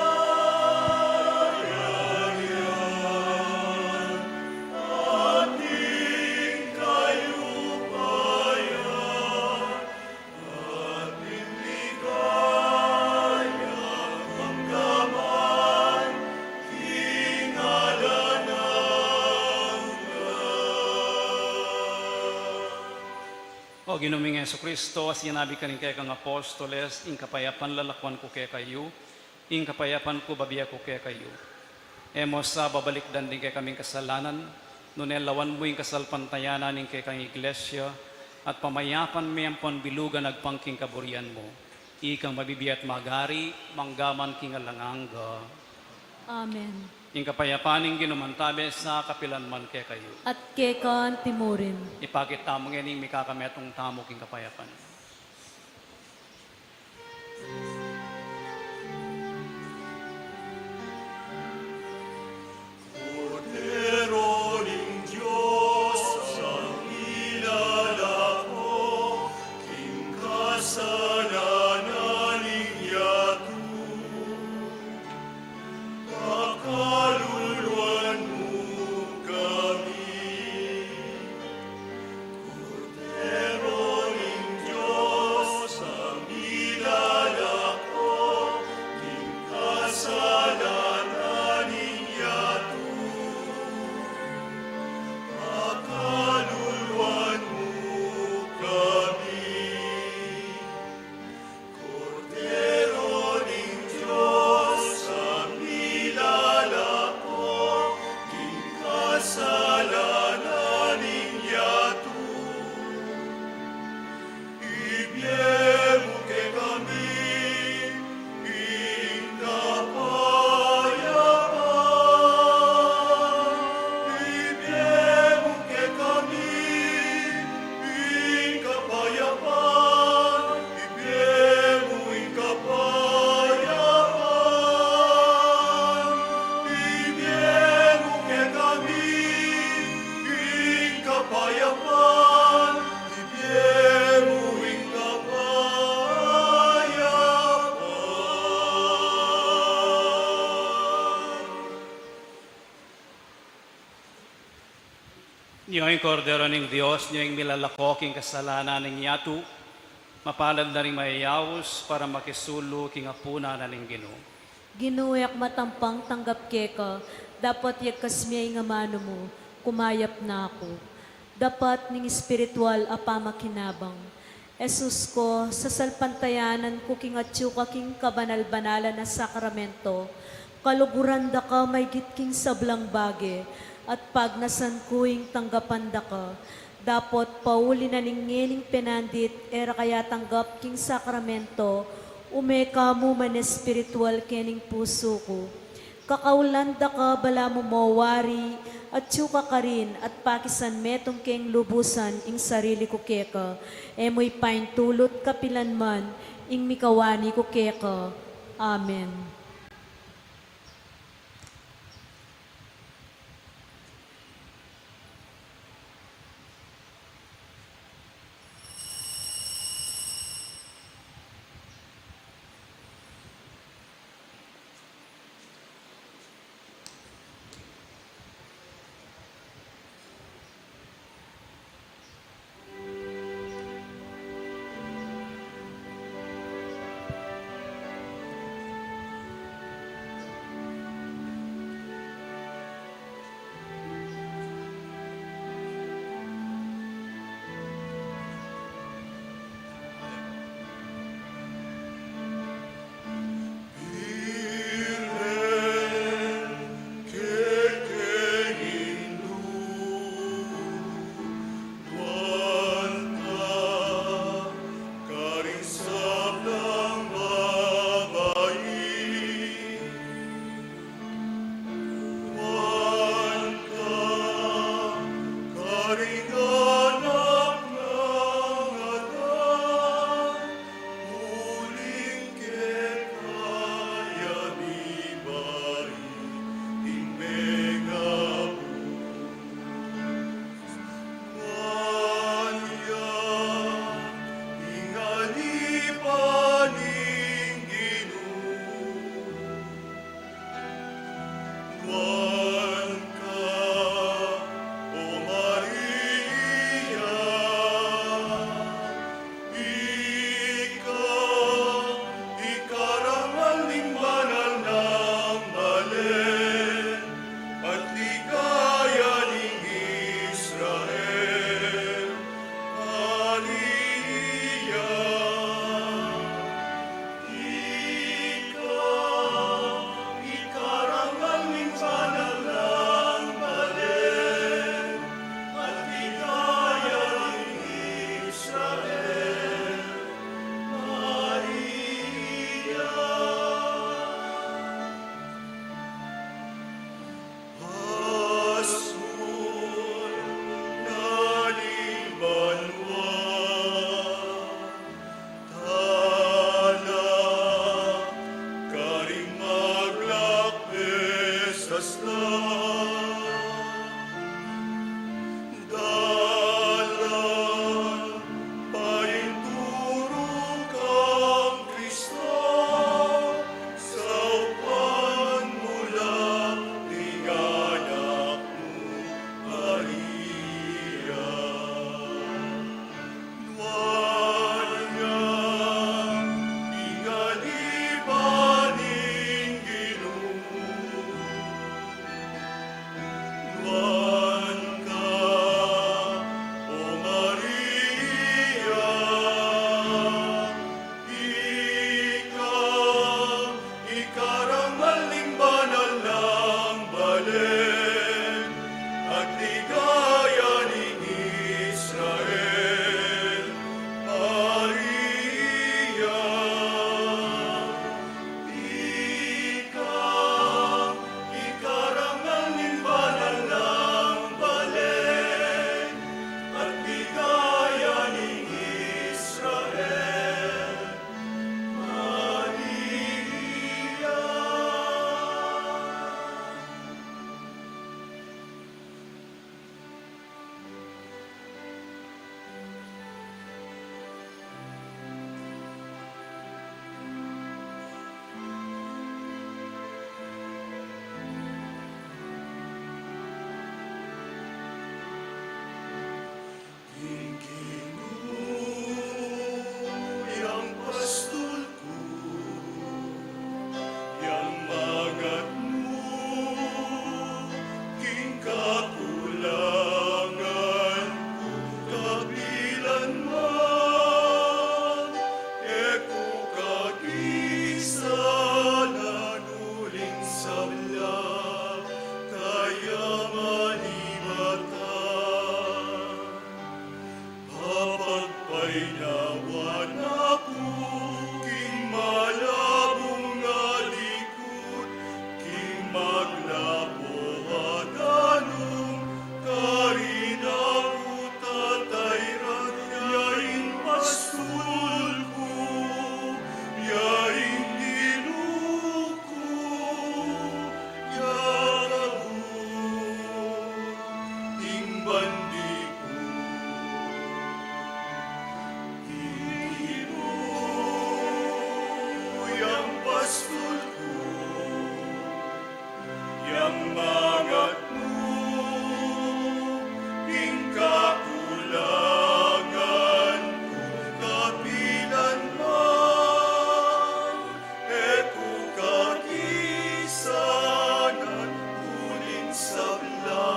at ing kayupayan, at ing ligaya, mangga man king alang angga. O Ginu ming Jesucristo, a sinabi karing kekang apostoles, ing kapayapan lalakwan ku kekayu, ing kapayapan ku bibie ku kekayu. E mu sa babalikdan ding kekaming kasalanan, nune lawan mu ing kasalpantayanan ning kekang Iglesia, at pamayapan me ampon bilugan agpang king kaburian mu. Ikang mabibie at magari, mangga man king alang angga. Amen. Ing kapayapan ning Ginu mantabe sa kapilan man kekayu. At keka antimurin. Ipakit tamu ngeni ing mikakametung tamu king kapayapan. Kordero ning Dios, a milalako king kasalanan ning yatu, pakaluluan mu kami. Kordero ning Dios, a milalako king kasalanan ning yatu, pakaluluan mu kami. Kordero ning Dios, a milalako king kasalanan ning yatu, ibie mu kekami ing kapayapan. Ibie mu kekami ing kapayapan. Ibie mu ing kapayapan, ibie mu kekami ing kapayapan, ibie mu ing kapayapan. Nyo ing Kordero ning Dios, nyo ing milalako king kasalanan ning yatu. Mapalad la ring mayayaus para makisulu king apunan na ning Ginu. Ginu, e ku matampang tanggap keka, dapot yagkas me ing amanu mu, kumayap na ku. Dapat ning espiritual a pamakinabang. Jesus ko, sasalpantayanan ku king atyu ka king kabanal-banalan a sakramento, kaluguran da ka maygit king sablang bage, at pagnasan ku ing tanggapan da ka. Dapot pauli na ning ngening penandit e ra ka yatanggap king sakramento, ume ka mu man espiritual kening pusu ku. Kakaulan da ka balamu mo wari, atyu ka karin, at pakisan metung keng lubusan ing sarili ku keka, e mu ipaintulut kapilan man ing mikawani ku keka. Amen. Dalan painturung kang Kristo, saupan mu la ding anak mu Maria. Nuan ya ing aliwa ning Ginu. Nuan ka, O Maria, ika ing karangal ning banal nang balen, at ligaya ning Israel, Maria. Ika ing karangal ning banal nang balen, at ligaya ning Israel, Maria. King Ginu yang pastul ku, yang mangat mu king kakulangan ku, kapilan man e ku kakisanan uling sabla kaya manibatan. Apagpainawa na ku king malabung a likut, king maglapo a danum, karin a ku tatayran, ya ing pastul ku, ya ing Ginu ku, ya kabud ing bandi ku. Ginu yang pastul ku, yang mangat mu king kakulangan ku, kapilan man e ku kakisanan uling sabla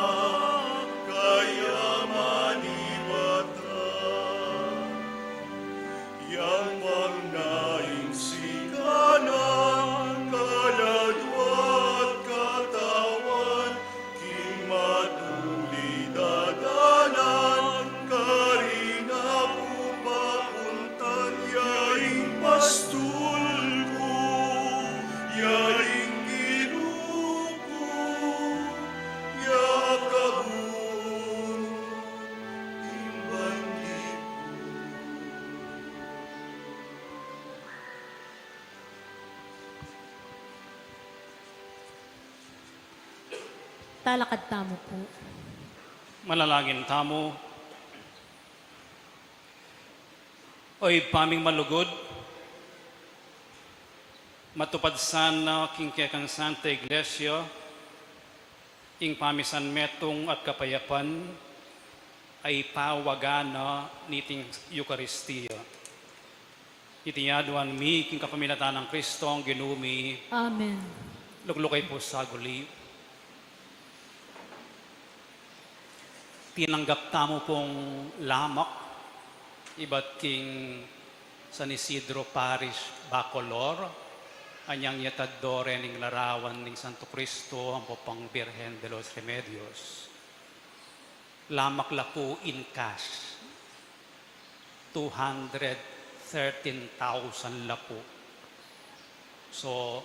kaya manibatan. Yang mangnaing sikanan, kaladwa at katawan, king matulid a dalan, karin a ku papuntan, ya ing pastul ku, ya ing Ginu ku, ya kabud ing bandi ku. Talakad tamu pu. Manalangin tamu. O Ibpa ming malugud, matupad sana king kekang Santa Iglesia ing pamisan metung at kapayapan a ipawaga na niting Eukaristia. Iti aduan mi king kapamilatan nang Kristong Ginu mi. Amen. Luklukay pu sa guli. Tinanggap tamu pung lamak ibat king San Isidro Parish, Bacolor, anyang yatad do reng larawan ning Santo Cristo ampo pang Birhen de los Remedios. Lamak la pu in cash, two hundred thirteen thousand la pu. So,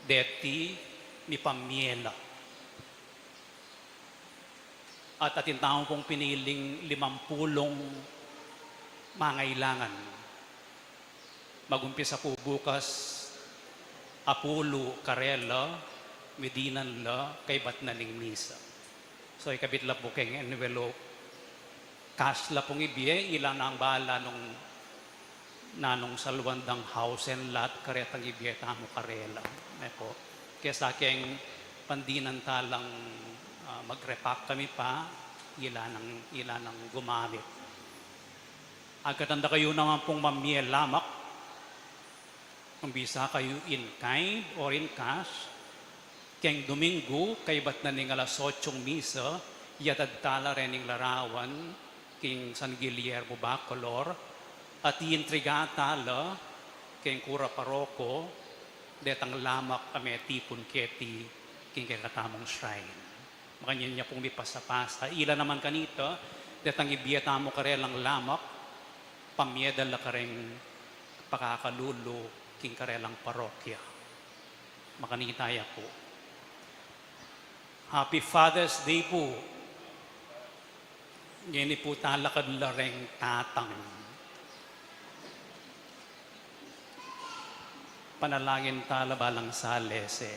deti mipamie la. At atin tamu pung piniling limampulung mangailangan. Magumpisa pu bukas, apulu karela, Medinan la kaybat na ning misa. So, ikabit la pu keng envelope. Cash la pung ibie, ila nang bala nung nanung salwan dang house and lot, karetang ibie tamu karela. Ne pu. Kesa keng pandinan ta lang, ah, mag-repack kami pa, ila nang, ila nang gumamit. Agkatan da kayu naman pung mamie lamak, kung bisa kayu in kind or in cash, keng Domingo, kaybat na ning alas otsong misa, yatad ta la rening larawan, king San Guillermo Bacolor, at iintriga ta la, keng kura paroko, detang lamak a metipun keti, king kekatamung shrine. Makanyan ya pung mipasapasa. Ila naman kanita, detang ibie tamu karelang lamak, pamie da la kareng pakakalulu king karelang parokya. Makanita ya pu. Happy Father's Day pu. Ngeni pu talakad la reng tatang. Panalangin ta la balang sale se.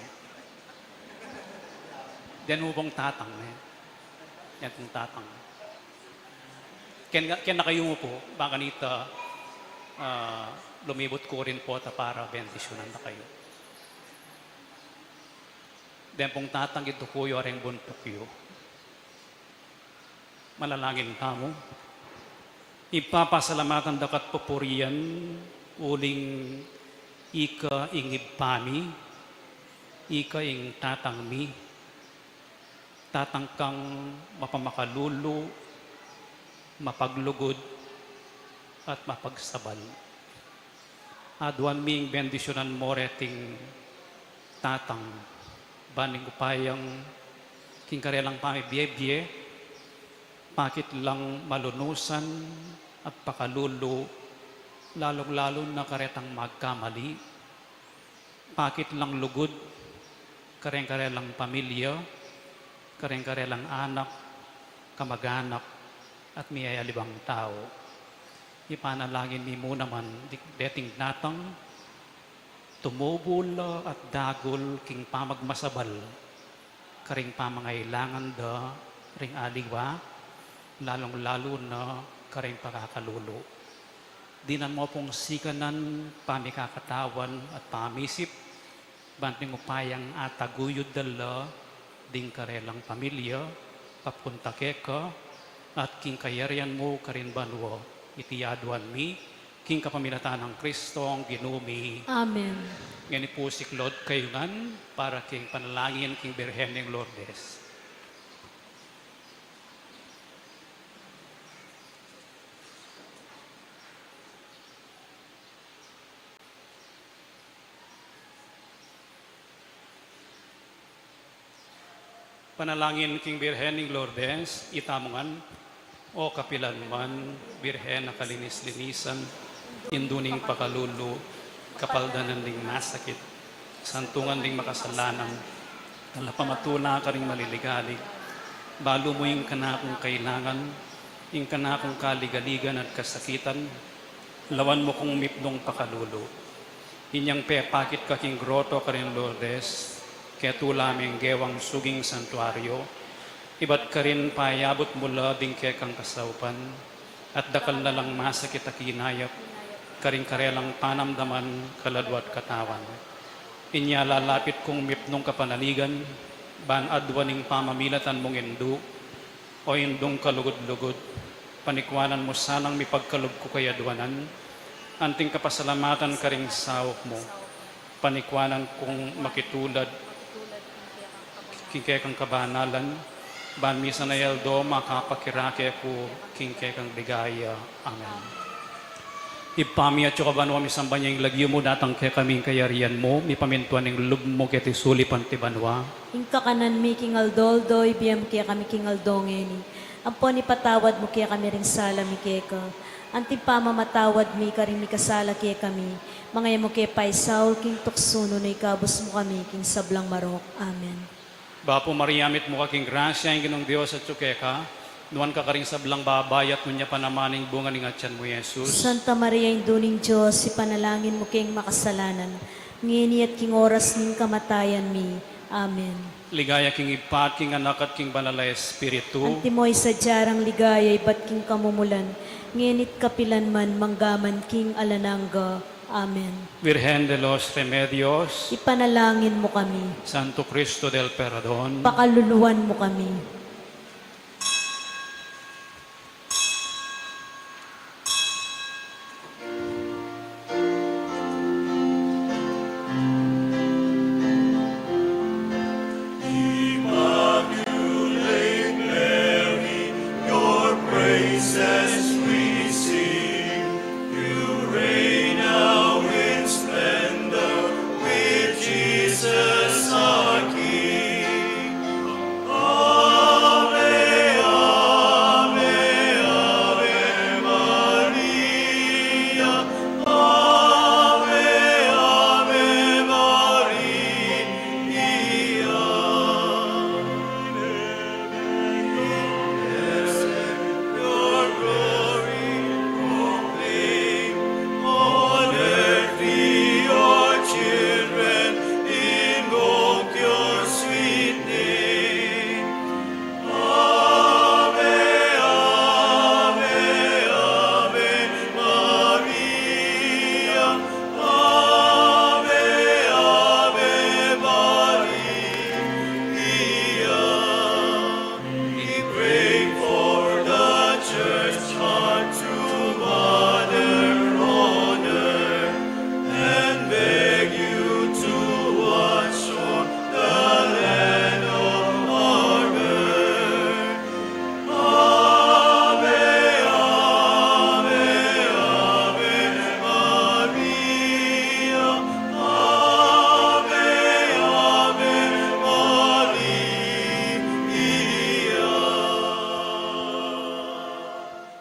Den mu pung tatang, ne? Yan pung tatang. Ken, ken na kayu mu pu, bang kanita, ah, lumibut ku rin pu ta para bendisyunan na kayu. Den pung tatang, ituku yu reng buntuk yu. Manalangin tamu. Ibpa, pasalamatan da ka at pupurian, uling ika ing Ibpa mi, ika ing Tatang mi, Tatang kang mapamakalulu, mapaglugud, at mapagsabal. Aduan mi ing bendisyunan mu reting tatang, ban ning upayang king karelang pamibiebie, pakit lang malunusan at pakalulu, lalung-lalu na karetang magkamali, pakit lang lugud, kareng karelang pamilya, kareng karelang anak, kamag-anak, at miyayalibang tau. Ipanalangin mi mu naman di-, deting tatang, tumubu la at dagul king pamagmasabal, kareng pamangailangan da ring aliwa, lalung-lalu na kareng pakakalulu. Dinan mu pung sikanan, pamikakatawan at pamisip, ban ning upayang ataguyud da la ding karelang pamilya, papunta keka, at king kayarian mu karin banua. Iti aduan mi, king kapamilatan nang Kristong Ginu mi. Amen. Ngeni pu siklaud kayu ngan, para king panalangin king Birhen ning Lourdes. Panalangin king Birhen ning Lourdes, itamu ngan, o kapilan man, Birhen a kalinis-linisan, Indu ning pakalulu, kapaldanan ding masakit, santungan ding makasalanan, talapamatuna karing maliligalig, balu mu ing kanakung kailangan, ing kanakung kaligaligan at kasakitan, lawan mu kung mipnung pakalulu. Inyang pepakit ka king groto karin Lourdes, ketula ming gewang suging santuario, ibat karin payabut mu la ding kekang kasaupan, at dakal na lang masakit a kinayap, karing karelang panamdaman, kaladua at katawan. Inya lalapit kung mipnung kapanaligan, ban aduan ing pamamilatan mung Indu, O Indung kalugud-lugud, panikwanan mu sanang mipagkalub ku kay aduanan, anting kapasalamatan karing saup mu, panikwanan kung makitulad king kekang kabanalan, ban misan a aldo makapakirake ku king kekang ligaya. Amen. Ibpa mi, atsu ka banua, misamban ya ing lagyu mu, datang kekami ing kayarian mu, mipamintuan ing lub mu keti sulip anti banua. Ing kakanan mi king aldo-aldo, ibie mu kekami king aldo ngeni. Ampon ipatawad mu kekami ring sala mi keka, anti ing pamamatawad mi karing mikasala kekami. Manga e mu ke paisaul king tuksu, nune ikabus mu kami king sablang marok. Amen. Bapu Maria, mitmu ka king grasya, ing Ginung Dios atsu keka, nuan ka karing sablang babai, at nuan ya pa naman ing bunga ning atian mu, Jesus. Santa Maria, Indu ning Dios, ipanalangin mu keng makasalanan, ngeni at king oras ning kamatayan mi. Amen. Ligaya king Ibpa, king Anak, at king Banal a Espiritu. Antimo ing sadya rang ligaya ibat king kamumulan, ngeni't kapilan man, manggaman king alang angga. Amen. Virgen de los Remedios. Ipanalangin mu kami. Santo Cristo del Perdon. Pakaluluan mu kami. Immaculate Mary, your praises we sing. You reign now in splendor with Jesus our King. Ave, ave, ave Maria. Ave, ave Maria. Your glory proclaim, on earth we, your children, invoke your sweet name. Ave, ave, ave Maria. Ave, ave Maria. We pray for the church, our true mother on earth, and beg you to watch o'er the land of our birth. Ave, ave, ave Maria. Ave, ave Maria.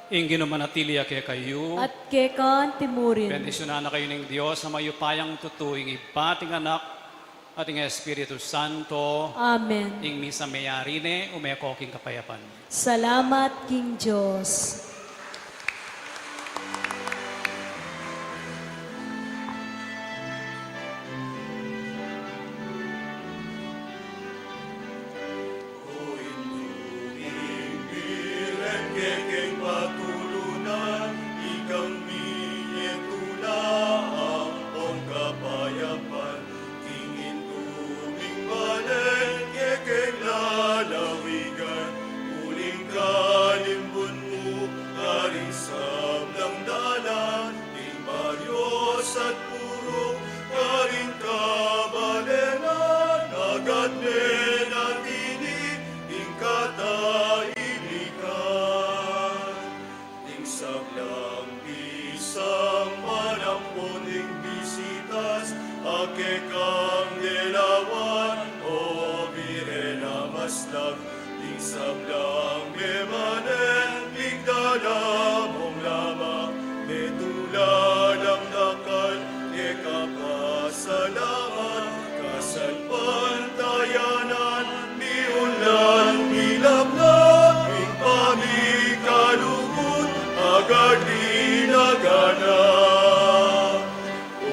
Ing Ginu manatili ya kekayu. At keka mu rin. Bendisyunan na kayu ning Dios a mayupayang tutu, ing Ibpa, at ing Anak, at ing Espiritu Santo. Amen. Ing misa meyari ne, ume ko king kapayapan. Salamat king Dios. O Indu ming Birhen, kekeng patulunan ikang minyetula ampon kapayapan. King Indu ming balen kekeng lalawigan, uling kalimbun mu karing sablang dalan, king baryo at purok, karing kabalenan, agad me na tini ing katahimikan. King sablang pisang manampun ding bisitas, a kekang delawan, o Birhen a maslag. King sablang memanen, migdala mung lamak, metula lang dakal keka pasalamat, kasalpantayanan, miunlad, milaplag, ing pamikalugud, agad dinaganap. O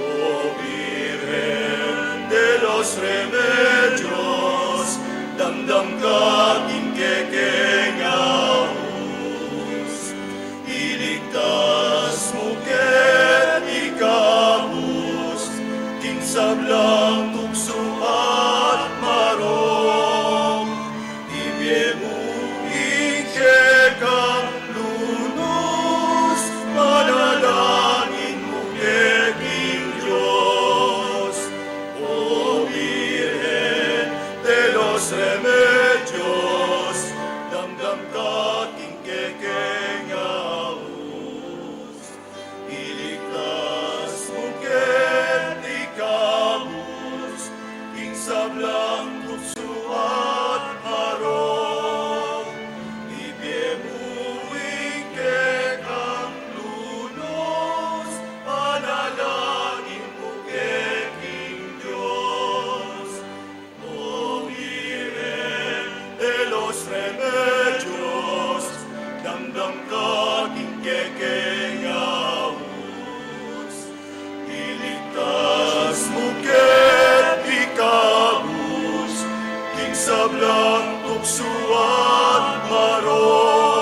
Birhen de los Remedios, damdam ka king kekeng aus. Iligtas mu ke, ikabus king sablang tuksu at marok. Ibie mu ing kekang lunus, panalangin mu ke king Dios. O Birhen de los Remedios, tuksuan maro.